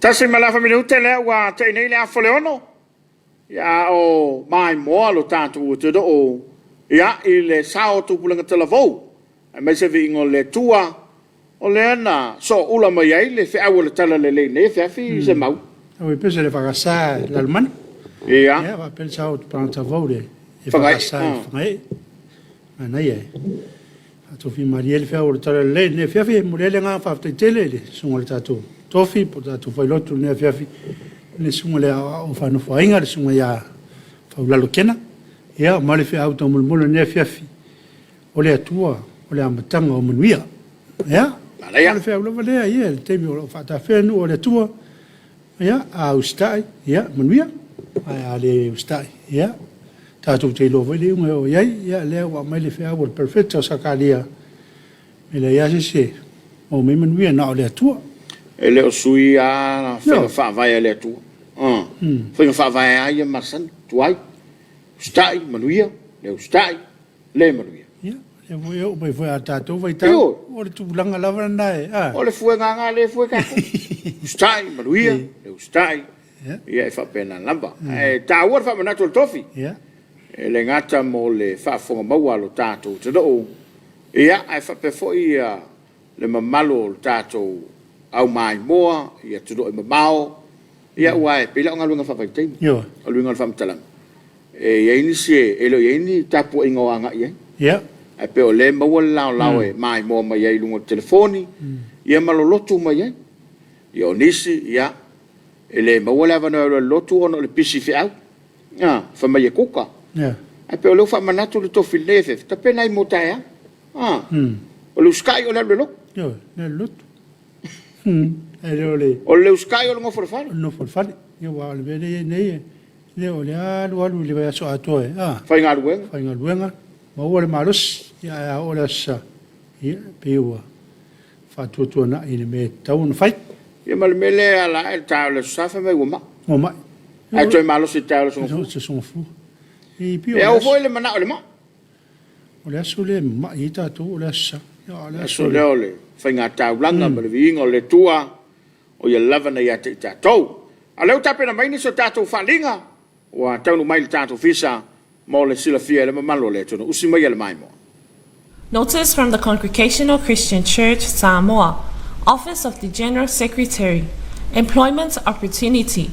Tasi ma le afa minute lea ua tei nei le afa o le ono. Ia, a o maimoa lo tatou atunuu, ia, i le sao o Tupulaga Talavou, aemaise viiga o le Atua, o lea na sooula mai ai le feau o le Talalelei i lenei afiafi, Semau. Oi pese le whakasa lalomanu. Ia. Ia, whapele sao o Tupulaga Talavou le e Whangai. whakasa i whangai. Manaia e. Faatofi malie le feau o le Talalelei i lenei afiafi. E momoli ai le agaga faafetai tele i le susuga i le tatou tofi po o le tatou failotu i lenei afiafi, le susuga i le Aoao Faanofoaiga, le susuga ia Faulalo Kena. Ia, ma le feau taumolimoli o lenei afiafi, o le Atua o le amataga o manuia. Ia, Manaia. o le feau lava lea, ia, i le taimi o lo o faatafea le nuu o le Atua, ia, a usitai, ia, manuia. Ae a le usitai, ia, tatou te iloa foi le iuga e oo i ai. Ia, lea ua aumai le feau a le Perofeta o Sakaria, e leai lava se isi e maua mai manuia na o le Atua. E le o sui lava faiga No. faavae a le Atua. Faiga faavae lava ia masani, tuai, usitai, manuia, le usitai, le manuia. Ia, lea foi e oo mai foi a tatou vaitau, Ioe. o le tulaga lava lena e, a. O le fuega lena lea e fue tatou. Usitai, manuia, le usitai, Ia. ia e faapena lava. Ae taua le faamanatu o le tofi. Ia. E le gata mo le faafofoga maua a lo tatou atunuu, ia, ae faapea foi ia le mamalu o le tatou au maimoa i atunuu e mamao, ia aua e pei la o galuega faavaitaimi. Ioe. O le uiga o le faamatalaga, e i ai nisi e le o i ai ni tapuaiga o agai i ai. Ia. Ae pei o lea e maua le laolao e maimoa mai ai i luga o le telefoni, ia ma lolotu mai ai. Ia o nisi, ia, e le maua le avanoa e alu ai i le lotu ona o le pisi i feau, a, fai mai e kuka. Ia. Ae pei o lea ua faamanatu le tofi i lenei afiafi, tapena ai mo taeao. A, o le usitai o le alu i le lotu. Ioe, le alu i le lotu. Ae le o le O le usitai o le nofo i le fale. O le nofo i le fale. Ia, aua o le mea lea e i ai nei, e le o le alu alu i le vaiaso atoa e, a. Faigaluega. Faigaluega, maua le malosi, ia ae a oo i le Aso Sa, ia, e pei ua faatuatuanai i le mea e tatau ona fai. Ia ma le mea lea e ala ae le taeao o le Aso Sa fai mai ua mai. Ua mai. Ae toe malosi i le taeao o le Aso Gafua. O le Aso Gafua. E pei o E le ao aso. foi le manao i le mai. O le aso lea e mamai ai tatou o le Aso Sa. Ia, o le aso Aso lea o le faigataulaga ma le viiga o le Atua, o ia lava na ia te i tatou. A o lea ua tapena mai nisi o tatou faaaliga ua taunuu mai i le tatou ofisa mo le silafia e le mamalu o le atunuu. Usi maia le maimoa. Notice from the Congregational Christian Church, Samoa, Office of the General Secretary, Employment Opportunity.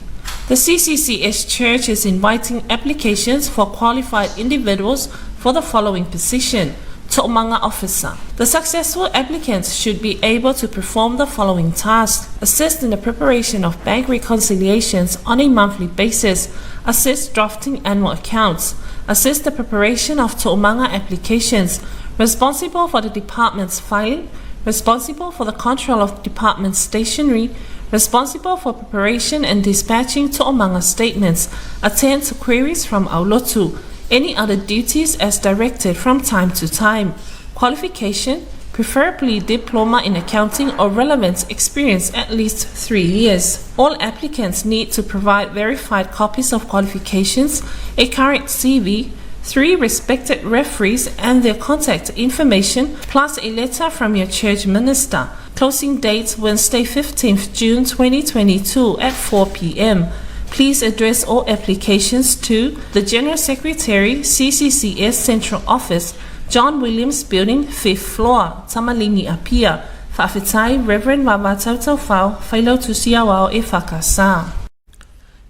The CCCS Church is inviting applications for qualified individuals for the following position To'omanga Officer. The successful applicants should be able to perform the following tasks assist in the preparation of bank reconciliations on a monthly basis, assist drafting annual accounts, assist the preparation of To'omanga applications, responsible for the department's filing, responsible for the control of department stationery, responsible for preparation and dispatching To'omanga statements, attend to queries from Aulotu, any other duties as directed from time to time. Qualification, preferably diploma in accounting or relevant experience at least 3 years. All applicants need to provide verified copies of qualifications, a current CV, 3 respected referees and their contact information, plus a letter from your church minister. Closing date Wednesday 15th June 2022 at 4 p.m. Please address all applications to the General Secretary, CCCS Central Office, John Williams Building, 5th floor, Tamalini Apia. Faafetai, Reverend Vava Tautaufau, Failautusi Aoao e Whakasa.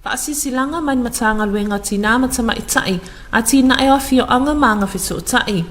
Faasilasilaga mai le Matagaluega o Tinā ma Tamaitai, Atinae o Afioaga ma Agafesootai.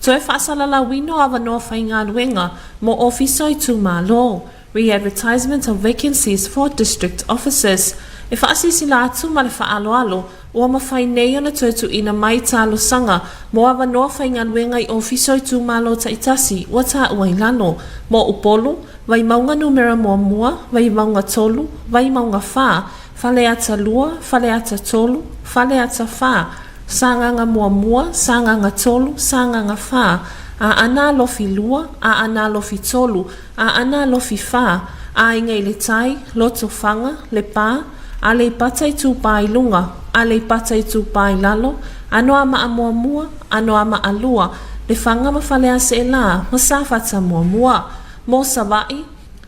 Toe faasalalauina o avanoa faigaluega mo Ofisa o Itumalo, Re-advertisement of vacancies for District Offices. E faasilasila atu ma le faaaloalo, ua mafai nei ona toe tuuina mai talosaga mo avanoa faigaluega i Ofisa o Itumalo taitasi ua taua i lalo, mo Upolu, Vaimauga Numera Muamua, Vaimauga Tolu, Vaimauga Whā, Faleata 2, Faleata 3, Faleata 4, Sagaga Muamua, Sagaga 3, Sagaga 4, Aana Alofi 2, Aana Alofi 3, Aana Alofi 4, Aiga i le Tai, Lotofaga, Lepa, Aleipata Itupa i Luga, Aleipata Itupa i Lalo, Anoamaa Muamua, Anoamaa 2, Lefaga ma Faleaseelā, ma Safata Muamua. Mo Savaii,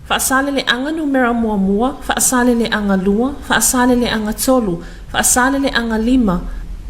Faasaleleaga Numera Muamua, Faasaleleaga Lua, Faasaleleaga Tolu, Faasaleleaga Lima,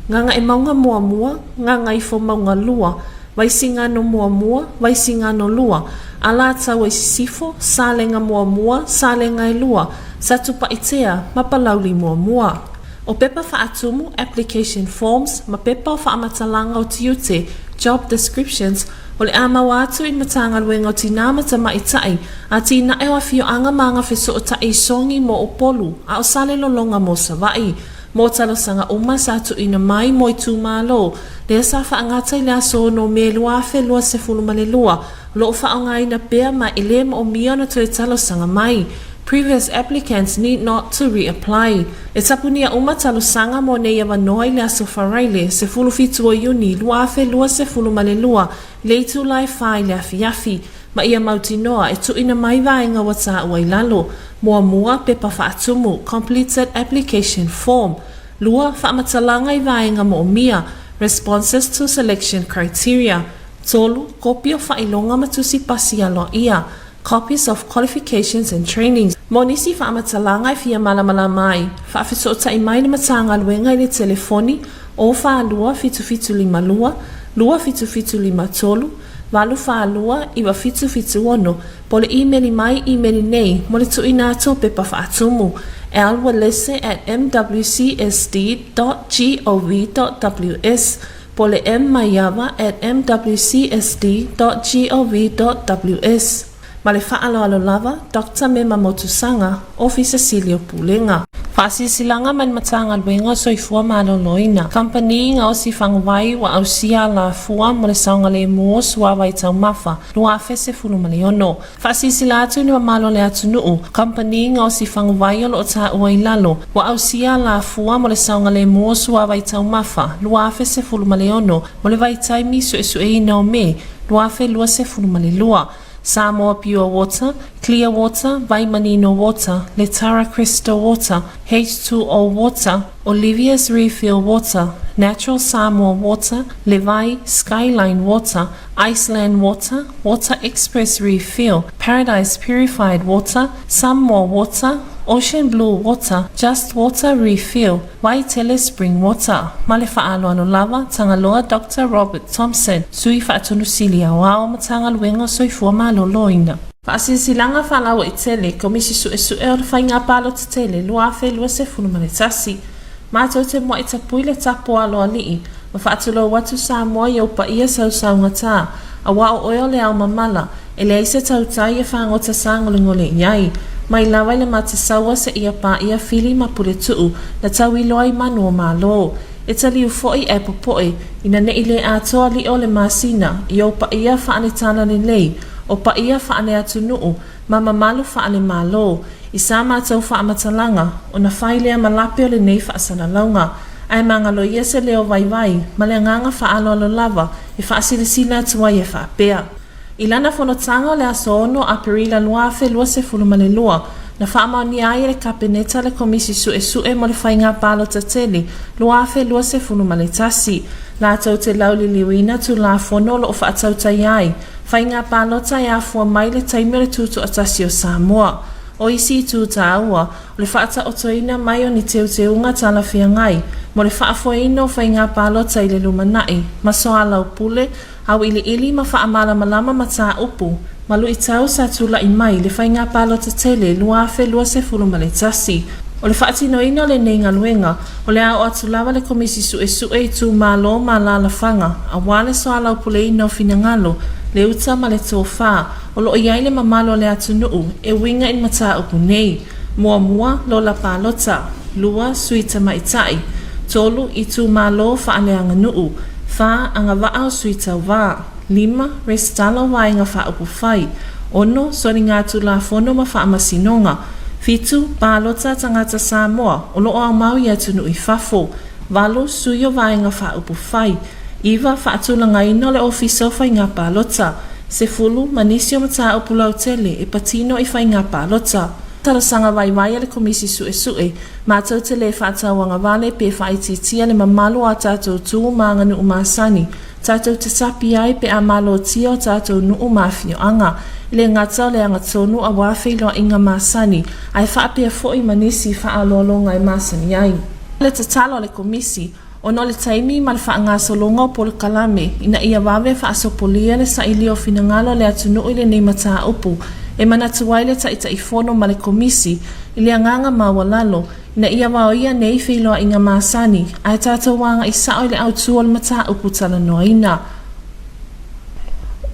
Gagaemauga Muamua, Gagaifomauga Lua, Vaisigano Muamua, Vaisigano Lua, Alataua i Sisifo, Salega Muamua, Salega e Lua, Satupaitea ma Palauli Muamua. O pepa faatumu, application forms, ma pepa o faamatalaga o tiute, job descriptions, o le a maua atu i le Matagaluega o Tinā ma Tamaitai, Atinae o Afioaga ma Agafesootai i Sogi mo Upolu, a o Salelologa mo Savaii. Mo talosaga uma sa tuuina mai mo itumalo, lea sa faagata i le aso 6 Me 2022, o lo o faaaogaina pea ma e le moomia ona toe talosaga mai. Previous applicants need not to re-apply. E tapunia uma talosaga mo nei avanoa i le aso Faraile, 17 o Iuni 2022, i le itula e 4 i le afiafi, ma ia mautinoa e tuuina mai vaega ua taua i lalo, Muamua, pepa faatumu, completed application form. Lua, faamatalaga i vaega moomia, responses to selection criteria. Tolu, kopi o faailoga ma tusi pasi aloaia, copies of qualifications and trainings. Mo nisi faamatalaga e fia malamalama ai, faafesootai mai le Matagaluega i le telefoni 042 7752 27753 842 9776 po o le imeli mai imeli nei mo le tuuina atu o pepa faatumu lwalese at mwcsd dot gov dot ws po o le mmaiava at mwcsd dot gov dot ws. Ma le faaaloalo lava, Doctor Mema Motusaga, Ofisa Sili o Pulega. Faasilasilaga mai le Matagaluega o Soifua Maloloina, Kamupani Gaosi Faguvai ua ausia alafua mo le saogalemu o suavai taumafa 2016. Faasilasila atu i le mamalu o le atunuu, kamupani gaosi faguvai o lo o taua i lalo, ua ausia alafua mo le saogalemu o suavai taumafa 2016 mo le vaitaimi suesueina o Me 2022. Samoa Pure Water, Clear Water, Vaimanino Water, Letara Crystal Water, H2O Water, Olivia's Refill Water, Natural Samoa Water, Levai Skyline Water, Iceland Water, Water Express Refill, Paradise Purified Water, Samoa Water, Ocean Blue Water, Just Water Refill, Waitele Spring Water, ma le faaaloalo lava, Tagaloa Doctor Robert Thompson, Sui Faatonusili Aoao Matagaluega o Soifua Maloloina. Faasilasilaga Faalauaitele, Komisi Suesue o le Faiga Palota Tele 2021. Matou te muai tapui le tapu aloalii, ma faatulou atu Samoa i ou paia sausaugata, aua o oe o le ao mamala, e leai se tautai e fagota sagolegole i ai. Mai lava i le matasaua seia paia Fili ma Puletuu, na tauiloa i manu o Malo. E taliu foi ae popoe, ina ne'i le atoa li'o le masina, i ou paia faale-talalelei, o paia faale-atunuu, ma mamalu faale-Malo, i sa matou faamatalaga, ona fai lea ma lape o lenei faasalalauga. Ae magalo ia se leo vaivai, ma le agaga faaaloalo lava, e faasilasila atu ai e faapea. I lana fonotaga o le aso 6 Aperila 2022, na faamaonia ai e le Kapeneta le Komisi Suesue mo le Faiga Palota Tele 2021, latou te lauliliuina Tulafono o lo o faatautaia ai Faiga palota e afua mai le taimi o le Tutoatasi o Samoa. O isi itu tāua, o le faataotoina mai o ni teuteuga talafeagai mo le faafoeina o faiga palota i le lumanai, ma soalaupule, auiliili ma faamalamalama mataupu ma luitau sa tulai mai i le faiga palota tele 2021. O le faatinoina o lenei galuega, O le a oo atu lava le Komisi Suesue i itumalo ma alaalafaga, aua le soalaupuleina o finagalo, le uta ma le tofa, o lo o i ai le mamalu o le atunuu e uiga i le mataupu nei. Muamua, lola palota. Lua, sui tamaitai. Tolu, itumalo faaleaganuu. Fa, agavaa o sui tauva. Lima, resitala o Vaega Faaupufai. Ono, soligatulafono ma faamasinoga. Fitu, palota tagata Samoa o lo o aumau i atunuu i fafo. Valu, sui o Vaega Faaupufai. Iva, faatulagaina o le Ofisa o Faiga Palota. Sefulu, ma nisi o mataupu lautele e patino i faiga palota. Talosaga vaivai a le Komisi Suesue, matou te le faatauagavale pe faaitiitia le mamalu o a tatou tu ma aganuu masani. Tatou te tapi ai pe a malotia o tatou nuu ma afioaga. E le gata o le agatonu aua feiloaiga masani, ae faapea foi ma nisi faaaloaloga e masani ai. Le tatalo a le Komisi, ona o le taimi ma le faagasologa o polokalame ina ia vave faasopolia le sailia o finagalo o le atunuu i lenei mataupu, e manatu ai le Taitaifono ma le Komisi i le agaga maualalo ina ia vaoia nei feiloaiga masani ae tatou agai sao i le autu o le mataupu talanoaina.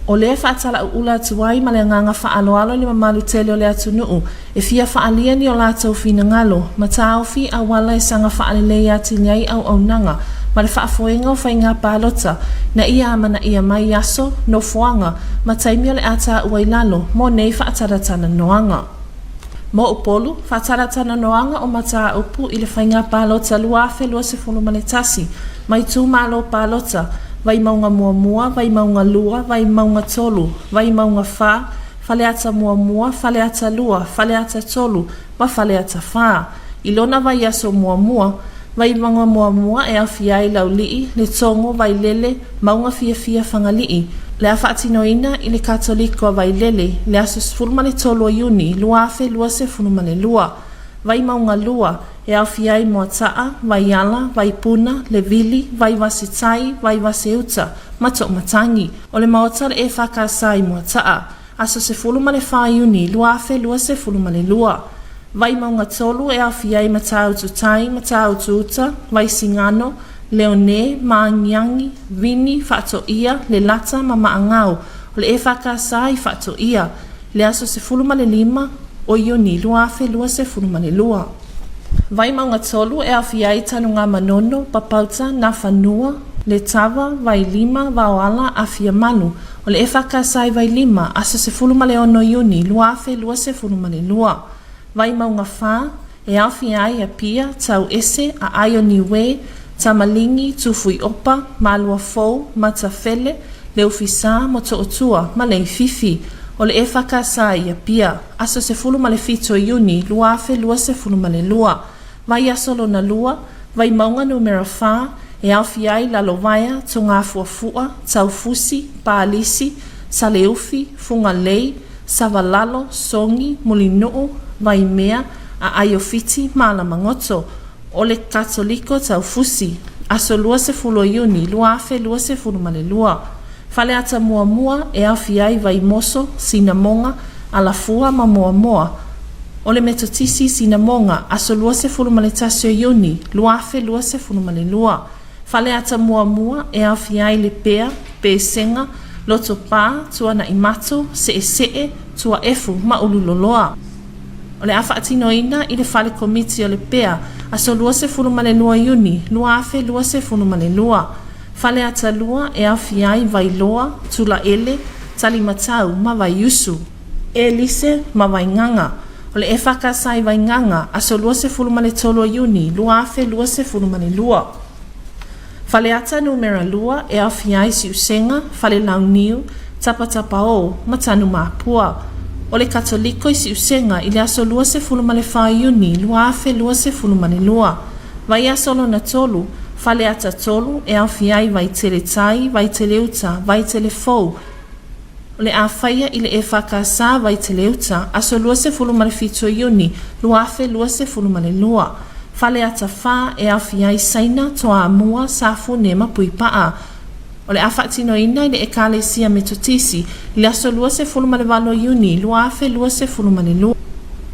O lea e faatalauula atu ai ma le agaga faaaloalo i le mamalu tele o le atunuu e fia faaalia ni o latou finagalo ma taofi auala e saga faalelei atili ai auaunaga ma le faafoega o faiga palota ina ia amanaia mai aso, nofoaga ma taimi o le a taua i lalo mo nei faatalatalanoaga. Mo Upolu, faatalatalanoaga o mataupu i le faiga palota 2021 ma itumalo palota, Vaimauga 1, Vaimauga 2, Vaimauga 3, Vaimauga 4, Faleata 1, Faleata 2, Faleata 3 ma Faleata 4. I lona vaiaso muamua, Vaimauga 1 e aofia ai Laulii, Letogo, Vailele, Mauga Fiafia Fagalii, le a faatinoina i le Katoliko a Vailele i le aso 13 o Iuni 2022. Vaimauga 2, e aofia ai Moataa, Vaiala, Vaipuna, Levili, Vaivasetai, Vaivaseuta ma Toomatangi. O le Maota o le EFKS i Moataa, aso 14 Iuni 2022. Vaimauga 3 e aofia ai Matautu Tai, Matautu Uta, Vaisigano, Leone, Maagiagi, Vini, Faatoia, Lelata ma Maagao o le EFKS i Faatoia i le aso 15 o Iuni 2022. Vaimauga 3 e aofia ai Tanugamanono, Papauta, Nafanua, Letava, Vailima, Vaoala, Afiamalu o le EFKS i Vailima, aso 16 Iuni 2022. Vaimauga 4, e aofia ai Apia, Tauese, Aai o Niue, Tamaligi, Tufuiopa, Maluafou, Matafele, Leufisa, Motootua ma Leififi. O le EFKS i Apia, aso 17 Iuni 2022. Vaiaso lona lua, Vaimauga numera 4, e aofia ai Lalovaea, Togafuafua, Taufusi, Palisi, Saleufi, Fugalei, Savalalo, Sogi, Mulinuu, Vaimea, Aaiofiti ma Alamagoto. O le Katoliko Taufusi, aso 20 o Iuni 2022. Faleata muamua e aofia ai Vaimoso, Sinamoga, Alafua ma Moamoa. O le Metotisi i Sinamoga, aso 21 o Iuni 2022. Faleata muamua e aofia ai Lepea, Pesega, Lotopā, Tuanaimato, Seesee, Tuaefu ma Ululoloa. O le a faatinoina i le Fale Komiti o Lepea, aso 22 Iuni 2022. Faleata 2 e aofia ai Vailoa, Tulaele, Talimatau ma Vaiusu. Elise ma Vaigaga. O le EFKS i Vaigaga, aso 23 o Iuni 2022. Faleata Numera 2 e aofia ai Siusega, Falelauniu, Tapatapaō ma Tanumapua. O le Katoliko i Siusega i le aso 24 Iuni 2022. Vaiaso lona tolu, Faleata 3 e aofia ai Vaitele Tai, Vaitele Uta, Vaitele Fou, O le a faia i le EFKS Vaitele Uta, aso 27 o Iuni 2022. Faleata 4 e aofia ai Saina, Toamua, Safune ma Puipaa. O le a faatinoina i le Ekalesia Metotisi i le aso 28 o Iuni 2022.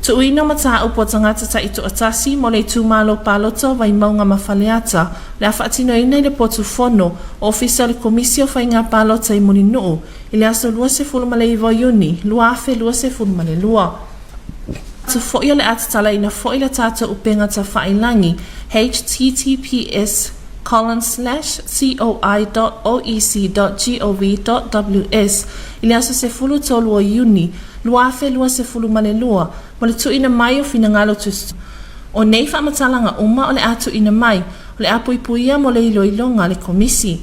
Tuuina o mataupu a tagata taitoatasi mo le itumalo palota o Vaimauga ma Faleata, o le a faatinoina i le potu fono, Ofisa o le Komisi o Faiga Palota i Mulinuu i le aso 29 o Iuni 2022. Atu foi o le a tatalaina foi le tatou upega tafailangi https colon slash coi dot oec dot gov dot ws i le aso 13 o Iuni 2022 mo le tuuina mai o finagalo tusitusia. O nei faamatalaga uma o le a tuuina mai, o le a puipuia mo le iloiloga a le Komisi.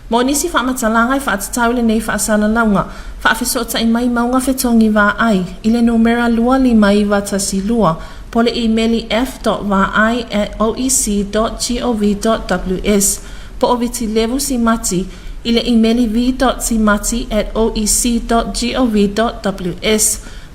Mo nisi faamatalaga e faatatau i lenei faasalalauga, faafesootai mai Mauga Fetogi Vaai i le numera 25912 po o le imeli f.vaai@oec.gov.ws po o Vitilevu Simati i le imeli v.timati at oec.gov.ws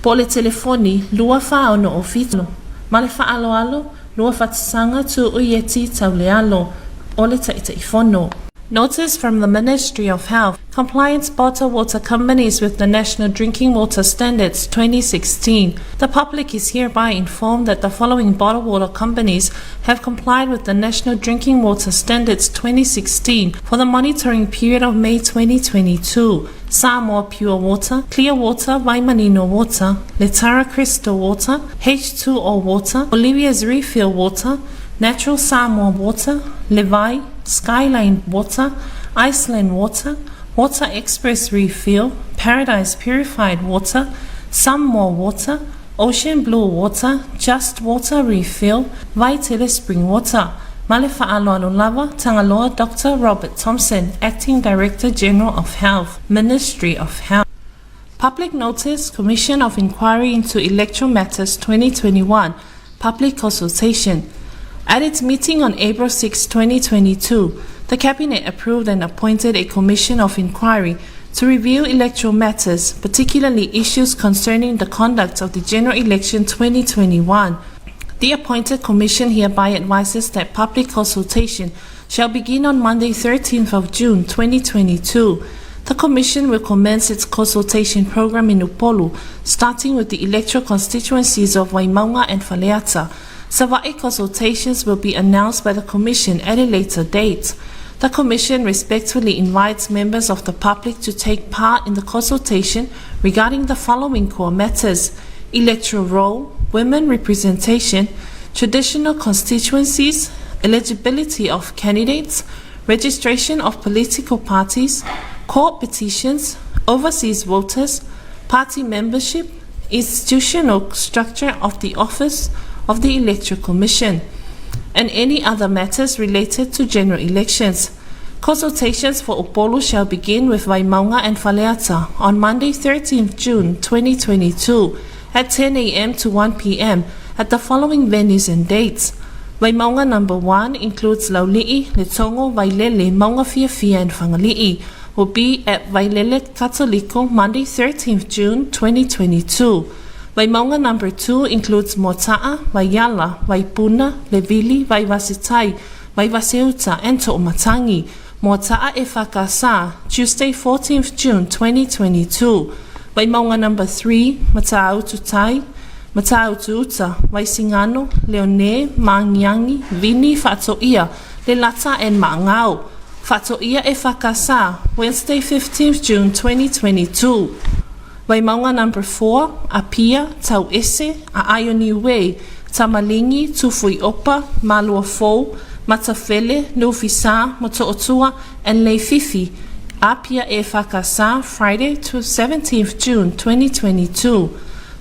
po o le telefoni 24607. Ma le faaaloalo, lua fatasaga Tuuieti Taulealo, o le Taitaifono. Notice from the Ministry of Health, Compliance Bottled Water Companies with the National Drinking Water Standards 2016. The public is hereby informed that the following bottled water companies have complied with the National Drinking Water Standards 2016 for the monitoring period of May 2022. Samoa Pure Water, Clear Water, Waimanino Water, Letara Crystal Water, H2O Water, Olivia's Refill Water, Natural Samoa Water, Levi, Skyline Water, Iceland Water, Water Express Refill, Paradise Purified Water, Samoa Water, Ocean Blue Water, Just Water Refill, Vaitele Spring Water. Ma le faaaloalo lava, Tagaloa Dr. Robert Thompson, Acting Director General of Health, Ministry of Health. Public Notice, Commission of Inquiry into Electoral Matters 2021, Public Consultation. At its meeting on April 6, 2022, the Cabinet approved and appointed a Commission of Inquiry to review electoral matters, particularly issues concerning the conduct of the General Election 2021. The appointed commission hereby advises that public consultation shall begin on Monday, 13th of June 2022. The Commission will commence its consultation program in Upolu, starting with the electoral constituencies of Waimaunga and Faleata. Sava'i consultations will be announced by the Commission at a later date. The Commission respectfully invites members of the public to take part in the consultation regarding the following core matters electoral roll, women representation, traditional constituencies, eligibility of candidates, registration of political parties, court petitions, overseas voters, party membership, institutional structure of the office of the Electoral Commission, and any other matters related to general elections. Consultations for Upolu shall begin with Waimaunga and Faleata on Monday 13th June 2022 at 10 a.m. to 1 p.m. at the following venues and dates. Waimaunga number 1 includes Lauli'i, Letogo, Vailele, Maungafiafia and Fagali'i will be at Vailele Katoliko Monday 13th June 2022. Waimaunga number 2 includes Mota'a, Waiala, Waipuna, Levili, Vaivasitai, Vaivaseuta and To'omatangi. Moata'a e Whakasa, Tuesday 14th June 2022. Waimaunga number 3, Matautu Tai, Matautu Uta, Waisingano, Leone, Mangiangi, Vini, Whatoia, Lelata and Maangao. Whatoia e Whakasa, Wednesday 15th June 2022. Waimaunga number 4, Apia, Tauese, Aaioni Way, Tamalingi, Tufuiopa, Maluafou, Matafele, Nufisa, Motootua, and Leififi. Apia e Whakasa, Friday to 17th June 2022.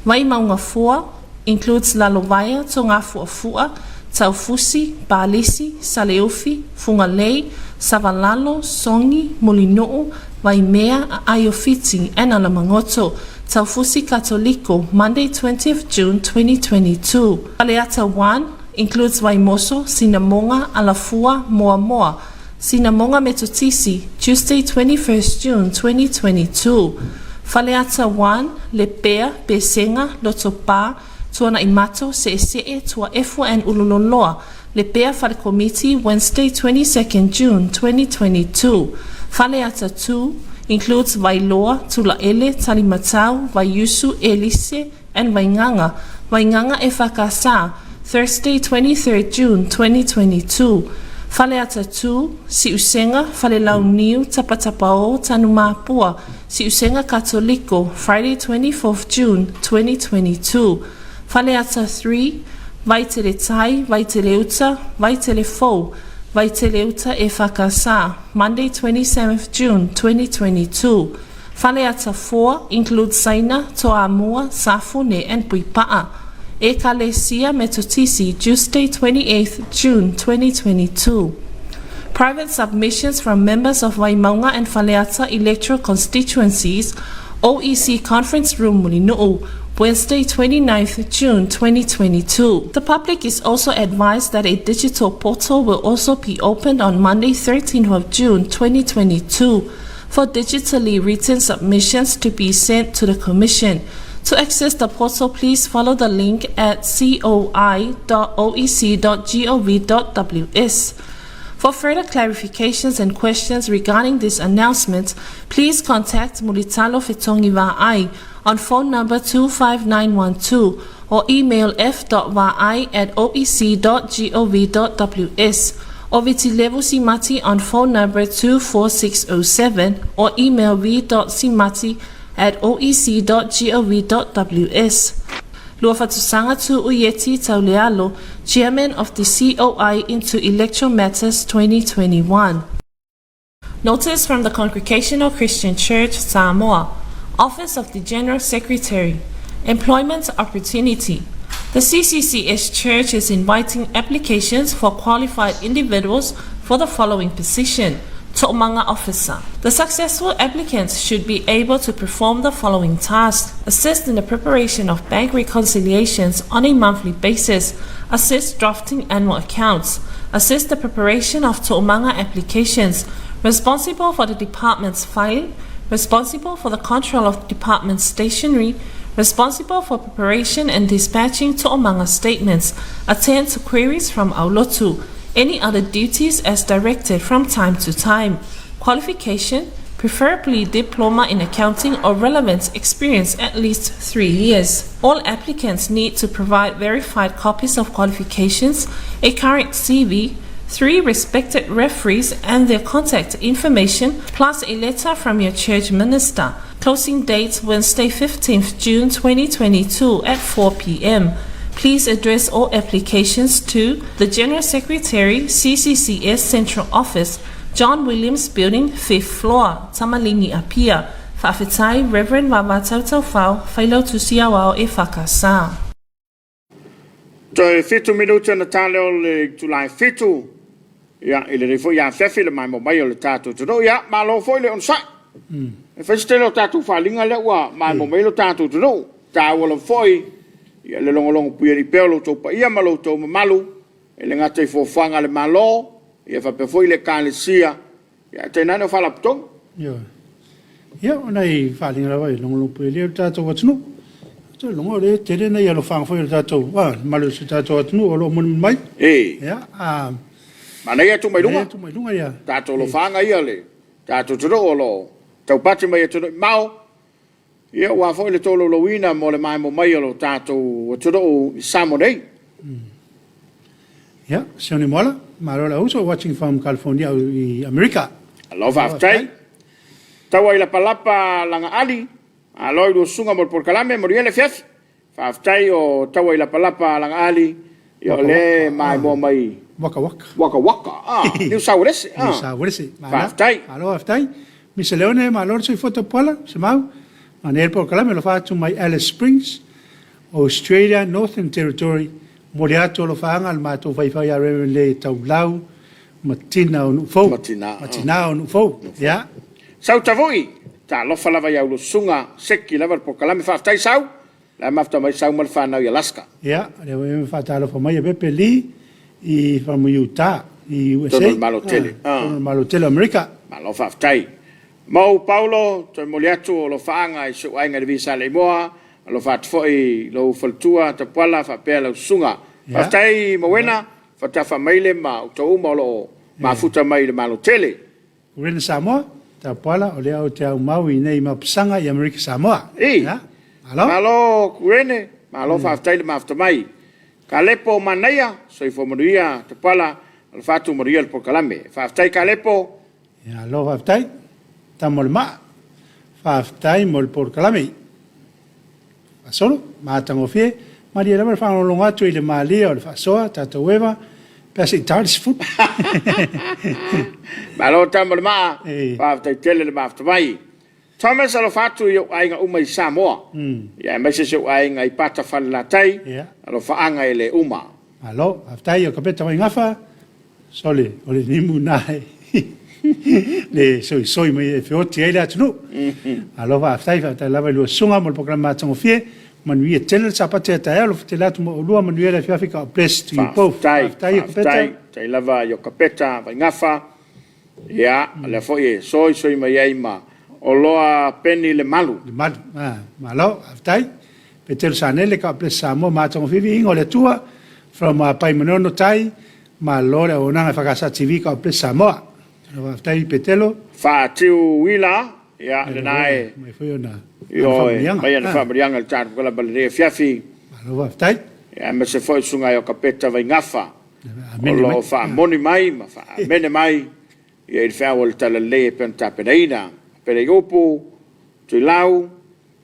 Waimaunga 4 includes Lalovaea, Tongafuafua, Taufusi, Balisi, Saleufi, Fungalei, Savalalo, Songi, Mulinu'u, Waimea, Aiofiti, and Alamagoto. Taufusi Katoliko, Monday 20th June 2022. Faleata 1 includes Vaimoso, Sinamoga, Alafua, Moamoa. Sinamoga Metotisi, Tuesday 21st June 2022. Faleata 1, Lepea, Pesega, Lotopa, Tuanaimato, Se'ese'e, Tua'efua and Ululoloa. Lepea Falekomiti, Wednesday 22nd June 2022. Faleata 2 includes Vailoa, Tulaele, Talimatau, Vaiusu, Elise, and Vainganga. Vainganga e Whakasa, Thursday 23rd June 2022. Faleata 2, Siusenga, Falelauniu, Tapatapao, Tanumapua, Siusenga Katoliko, Friday 24th June 2022. Faleata 3, Vaitele Tai, Vaitele Uta, Vaitele Fou, Vaitele Uta e Whakasa, Monday 27th June 2022. Faleata 4 includes Saina, Toamua, Safune and Puipa'a. Ekalesia Metotisi, Tuesday 28th June 2022. Private submissions from members of Waimaunga and Faleata electoral constituencies OEC Conference Room, Mulinu'u, Wednesday 29th June 2022. The public is also advised that a digital portal will also be opened on Monday 13th of June 2022 for digitally written submissions to be sent to the Commission. To access the portal, please follow the link at coi.oec.gov.ws. For further clarifications and questions regarding this announcement, please contact Mulitalo Fetongi Va'ai on phone number 25912 or email f.vaai at oec.gov.ws or Vitilevu Simati on phone number 24607 or email v.simati at oec.gov.ws. Luafatusanga Tu'uieti Taulealo, Chairman of the COI into Electoral Matters 2021. Notice from the Congregational Christian Church, Samoa, Office of the General Secretary, Employment Opportunity. The CCCS Church is inviting applications for qualified individuals for the following position To'omanga Officer. The successful applicants should be able to perform the following tasks assist in the preparation of bank reconciliations on a monthly basis, assist drafting annual accounts, assist the preparation of To'omanga applications, responsible for the department's filing, responsible for the control of department stationery, responsible for preparation and dispatching To'omanga statements, attend to queries from Aulotu, any other duties as directed from time to time. Qualification, preferably diploma in accounting or relevant experience at least three years. All applicants need to provide verified copies of qualifications, a current CV, three respected referees and their contact information, plus a letter from your church minister. Closing date Wednesday 15th June 2022 at 4 p.m. Please address all applications to the General Secretary, CCCS Central Office, John Williams Building, 5th floor, Tamalini Apia. Faafetai, Reverend Vava Tautaufau, Failautusi Aoao e Whakasa. Toe fitu minute ona ta lea o le itula e fitu, ia, i lenei foi afiafi le maimoa mai o le tatou atunuu. Ia, malo foi le onosai. E fai se tele o tatou faaaliga lea ua maimoa mai ai lo tatou atunuu. E taua lava foi ia le logologo puialii pea o lo outou paia ma lo outou mamalu, e le gata i fuafuaga a le Malo, ia faapea foi le Ekalesia, ia ae tainane o Faalapotopotoga. Ioe. Ia, o nai faaaliga lava i logologo puialii o le tatou atunuu. Ou te iloa o lea e tele nai alofaga foi o le tatou, a, le mamalu o si o tatou atunuu o lo o mulimuli mai. E. Ia, a. Manaia tuu mai luga. Manaia tuu mai luga, ia. Tatou alofaga ia le tatou atunuu o lo o taupati mai atunuu e mamao. Ia aua foi le tolaulauina mo le maemo mai o lo tatou atunuu i Samoa nei. Ia, Sione Moala, malo le auso, watching from California i Amerika. Alo faafetai. Taua i lapalapa laga ali, alo i luasuga mo le polokalame, manuia le afiafi. Faafetai o taua i lapalapa laga ali, ia o lea e maimoa mai. Waka waka. Waka waka, ah, Niu Sauelese. Niu Sauelese. Faafetai. Malo faafetai. Misa Leone, malo le soifua tapuala, Semau. Manaia le polokalame, alofa atu mai Alice Springs, Australia, Northern Territory, momoli atu alofaaga le matou faifai ia Reverend Le Taulau ma Tina o Nuufou. Ma Tina. Ma Tina o Nuufou. Ia. Sau Tavui, talofa lava i au lusuga, seki lava le polokalame, faafetai Sau, la mafuta mai Sau ma le fanau i Alaska. Ia, lea foi e faatalofa mai e Pepe Lee i from Utah i USA. Tonu o le Malo tele. Tonu o le Malo tele o Amerika. Malo faafetai. Mau Paulo, toe momoli atu o alofaaga i si ou aiga i le Visa Leimoa, alofa atu foi i lou faletua Tapuala faapea lau susuga. Faafetai Mawena, faatafa mai le ma outou uma o lo o mafuta mai i le Malo tele. Rena Samoa, Tapuala, o lea ou te aumau i nei mapusaga i Amerika Samoa. I. Ia, malo. Malo Kurene, malo faafetai le mafuta mai. Kalepo Manaia, soifua manuia Tapuala, alofa atu manuia le polokalame. Faafetai Kalepo. Ia, alo faafetai. Tama o le maa, faafetai mo le polokalame. Faasolo, matagofie, malie lava le faalogologo atu i le malie o le faasoa, tatou eva, pe a se i ta le sefulu. Malo tama o le maa, faafetai tele le mafuta mai. Thomas alofa atu i ou aiga uma i Samoa, ia aemaise si ou aiga i Pata Falelatai, alofaaga e le uma. Malo, faafetai o Kapeta Waigafa, sole, o le nimu na e. Le soisoi mai e feoti ai le atunuu. Malo faafetai, faafetai lava i lua susuga mo le polokalame matagofie. Manuia tele le Sapati a taeao, alofa tele atu mo oulua, manuia le afiafi, God bless to you both. Faafetai, Faafetai Iokapeta. faafetai, faafetai lava Iokapeta Vaigafa. Ia, o lea foi e soisoi mai ai ma Oloa Peni Lemalu. Lemalu. Ah, malo, faafetai. Petelo Sanele, God bless Samoa, matagofie viiga o le Atua. From Paimanono Tai, malo le auaunaga e EFKS TV, God bless Samoa. Faafetai Petelo. Faatiu Uila, ia, lena e Mai foi ona Ioe, faamanuiaga. mai ana faamanuiaga i le tatou kalaba i lenei afiafi. Malo faafetai. Ia, aemaise foi le susuga ia Iokapeta Vaigafa, o Amene lo mai. o faamoni mai ma faaamene mai ia i le feau a le Talalelei e pei ona tapenaina. Peleiupu, Tuilau,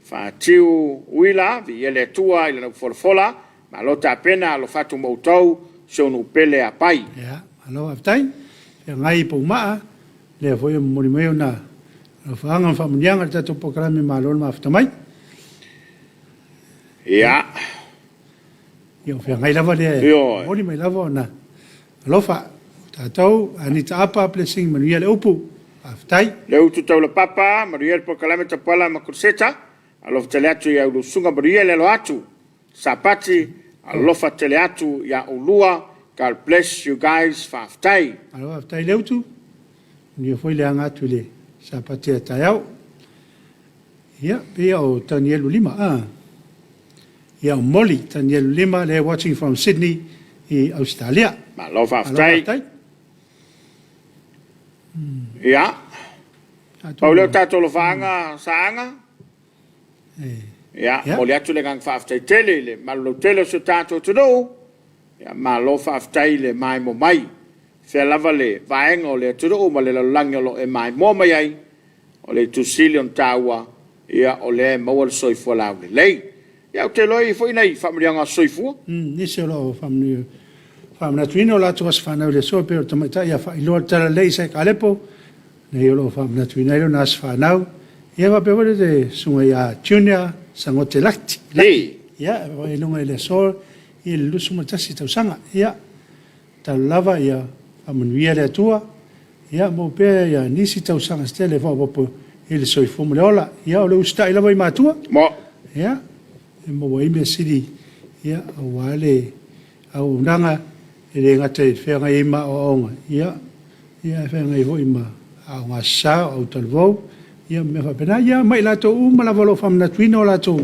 Fatiu Uila, viia le Atua i Lana upu folafola, malo tapena, alofa atu ma outou, si ou nuu pele Apai. Ia, malo faafetai. Feagai i Poumaa, lea foi e momoli mai ona alofaaga ma faamanuiaga i le tatou polokalame malo le mafuta mai. Ia. Ia, o feagai lava lea e Ioe. momoli mai lava ona alofa. O tatou, Anita Apa, Blessing, manuia le upu. Faafetai. Le utu taulapapa, manuia le polokalame Tapuala ma Kuriseta, alofa tele atu i a ulua susuga, manuia le alo atu. Sapati, alofa tele atu ia oulua, God bless you guys, faafetai. Malo faafetai Leutu, manuia foi le aga atu i le Sapati a taeao. Ia, pei o Tanielu Lima, ah. Ia, o Molly Tanielu Lima, lea watching from Sydney i Australia. Malo Malo faafetai. faafetai. Ia, pau lea o tatou alofaaga Saaga. Ia, momoli atu le agaga faafetai tele i le malulautele o si o tatou atunuu. Ia, malo faafetai i le maimoa mai. Fea lava le vaega o le atunuu ma le lalolagi o lo o e maimoa mai ai, o le itu sili ona taua, ia, o lea e maua le soifua laulelei. Ia, ou te iloa e i ai foi nai faamanuiaga soifua. Nisi o lo o faamanatuina o latou aso fanau i le aso, e pei o le tamaitai ia faailoa le Talalelei i Saikalepo, nei o lo o faamanatuina ai lona aso fanau. Ia faapea foi le susuga ia Junior Sagote Laki. Ei. Ia, e luga i le aso i le 21 tausaga. Ia, talo lava ia faamanuia le Atua. Ia, maua pea ia nisi tausaga se tele faaopoopo i le soifua ma le ola. Ia, o le usitai lava i matua. Mo. Ia, e maua ai mea sili, ia, aua le auaunaga e le gata i le feagai ai ma aoaoga, ia, ia e feagai foi ma aoga sasa, o autalavou, ia ma mea faapena. Ia, ma i latou uma lava o lo o faamanatuina o latou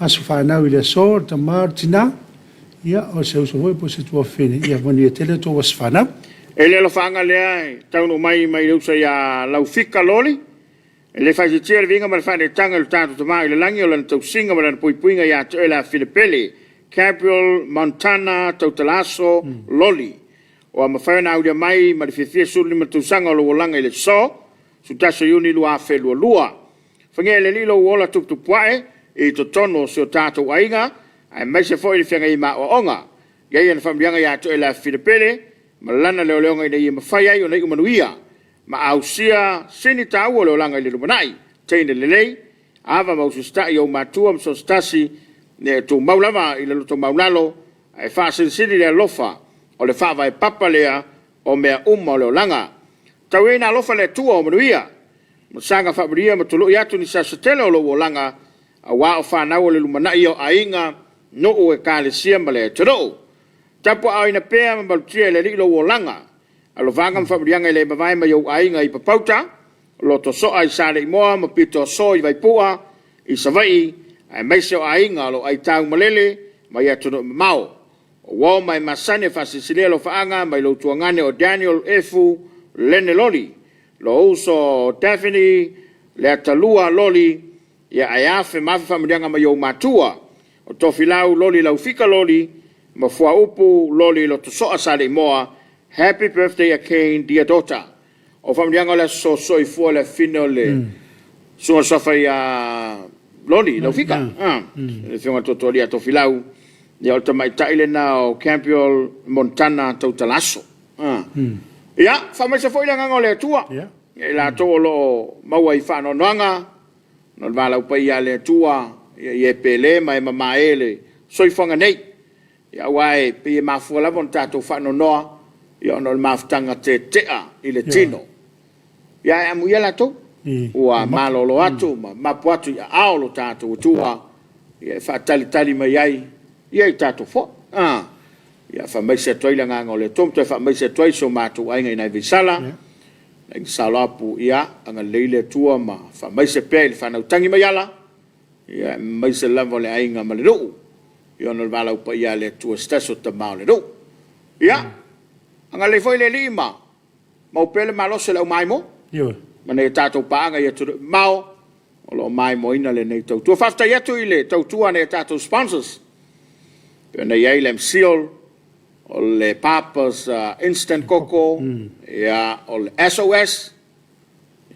aso fanau i le aso, le tama, le tina, ia, o se uso foi po o se tuafafine, ia manuia tele o tou aso fanau. E le alofaaga lea e taunuu mai mai le uso ia Laufika Loli, e le faaitiitia le viiga ma le faaneetaga i lo tatou Tama i le lagi o lana tausiga ma lana puipuiga ia te oe le afafine pele, Gabriel Montana Tautalaaso Loli. Ua mafai ona aulia mai ma le fiafia 15 tausaga o lou olaga i le aso 11 Iuni 2022. Fagia e le Alii lou ola tuputupuae i totonu o si o tatou aiga, aemaise foi le feagai ai ma aoaoga. Ia i ai ana faamanuiaga ia te oe le afafine pele, ma lana leoleoga ina ia mafai ai ona iu manuia ma ausia sini taua o le olaga i le lumanai. Teine lelei, ava ma usiusitai i ou matua ma so o se tasi, ia e tumau lava i le loto maualalo, ae faasilisili le alofa o le faavae papa lea o mea uma o le olaga. Tau ia ina alofa le Atua o manuia ma saga faamanuia ma tului atu nisi aso tele o lou olaga, aua o fanau o le lumanai ia o aiga, nuu, ekalesia ma le atunuu. Tapuaaoina pea ma malutia e le Alii lou olaga. Alofaga ma faamanuiaga e le mavae mai ou aiga i Papauta, Lotosoa i Saleimoa ma Pitoaso i Vaipua, i Savaii, aemaise o aiga o lo o aitau malele mai atunuu e mamao. O uo ma e masani e faasilisili alofaaga mai lou tuagane o Daniel Efu Lene Loli, lou uso Daphne Leatalua Loli, ia ae afe ma afe faamanuiaga mai ou matua, o Tofilau Loli Laufika Loli ma Fuaupu Loli Lotosoa Saleimoa, Happy birthday again dear daughter. O faamanuiaga o le aso soifua le afine o le susuga suafa ia Loli Laufika. Le afioga Totoalia Tofilau, ia o le tamaitai lena o Campbell Montana Tautalaso. Ia, faamaise foi le agaga o le Atua ia i latou o lo o maua i faanoanoaga ona o le valaau paia a le Atua, ia i e pele ma e mamae le soifuaga nei. Ia, aua e pei e mafua lava ona tatou faanoanoa, ia ona o le mafutaga tetea i le tino. Ia ae amuia latou ua malolo atu ma mapu atu i aao o lo tatou Atua e faatalitali mai ai i tatou foi. Ia faamaise atu ai le agaga o le Atua ma toe faamaise atu ai i si o matou aiga i ina i Vaisala, le Aiga Sa Loapu, ia agalelei le Atua ma faamaise pea i le fanau tagi mai ala, aemaise lava o le aiga ma le nuu, ona o le valaau paia a le Atua i se tasi o tama o le nuu. Ia, agalelei foi le Alii ma maua pea le malosi o le aumaimoa ma nai a tatou paaga i atunuu mamao o lo o maimoaina lenei tautua. Faafetai atu i le tautua a nai a tatou sponsors, e pei ona i ai le MCIL, o le Papa's Instant Coco, o le SOS,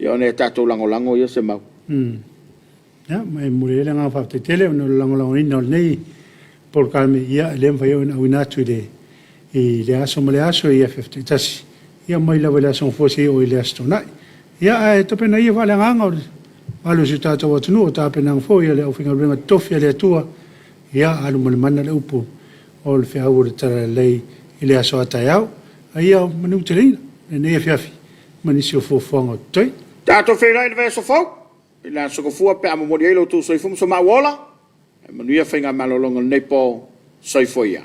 o nai a tatou lagolago ia Semau. Ia, ma e momoli ai le agaga faafetai tele ona o le lagolagoina o lenei polokalame, ia e le mafai ona auina atu i le i lea aso ma lea aso i FF taitasi, ia mai lava i le Aso Gafua seia oo i le Aso Toonai. Ia ae tapena ia faaleagaga o le mamalu o si o tatou atunuu, o tapenaga foi a le aufaigaluega totofi a le Atua, ia alo ma le mana le upu o le feau o le Talalelei i le aso a taeao. A ia manuteleina lenei afiafi ma nisi o fuafuaga o totoe. Tatou feiloai i le vaiaso fou i le Aso Gafua pe a momoli ai lo outou soifua ma so maua ola. Ia manuia faiga malologa o lenei po. Soifua ia.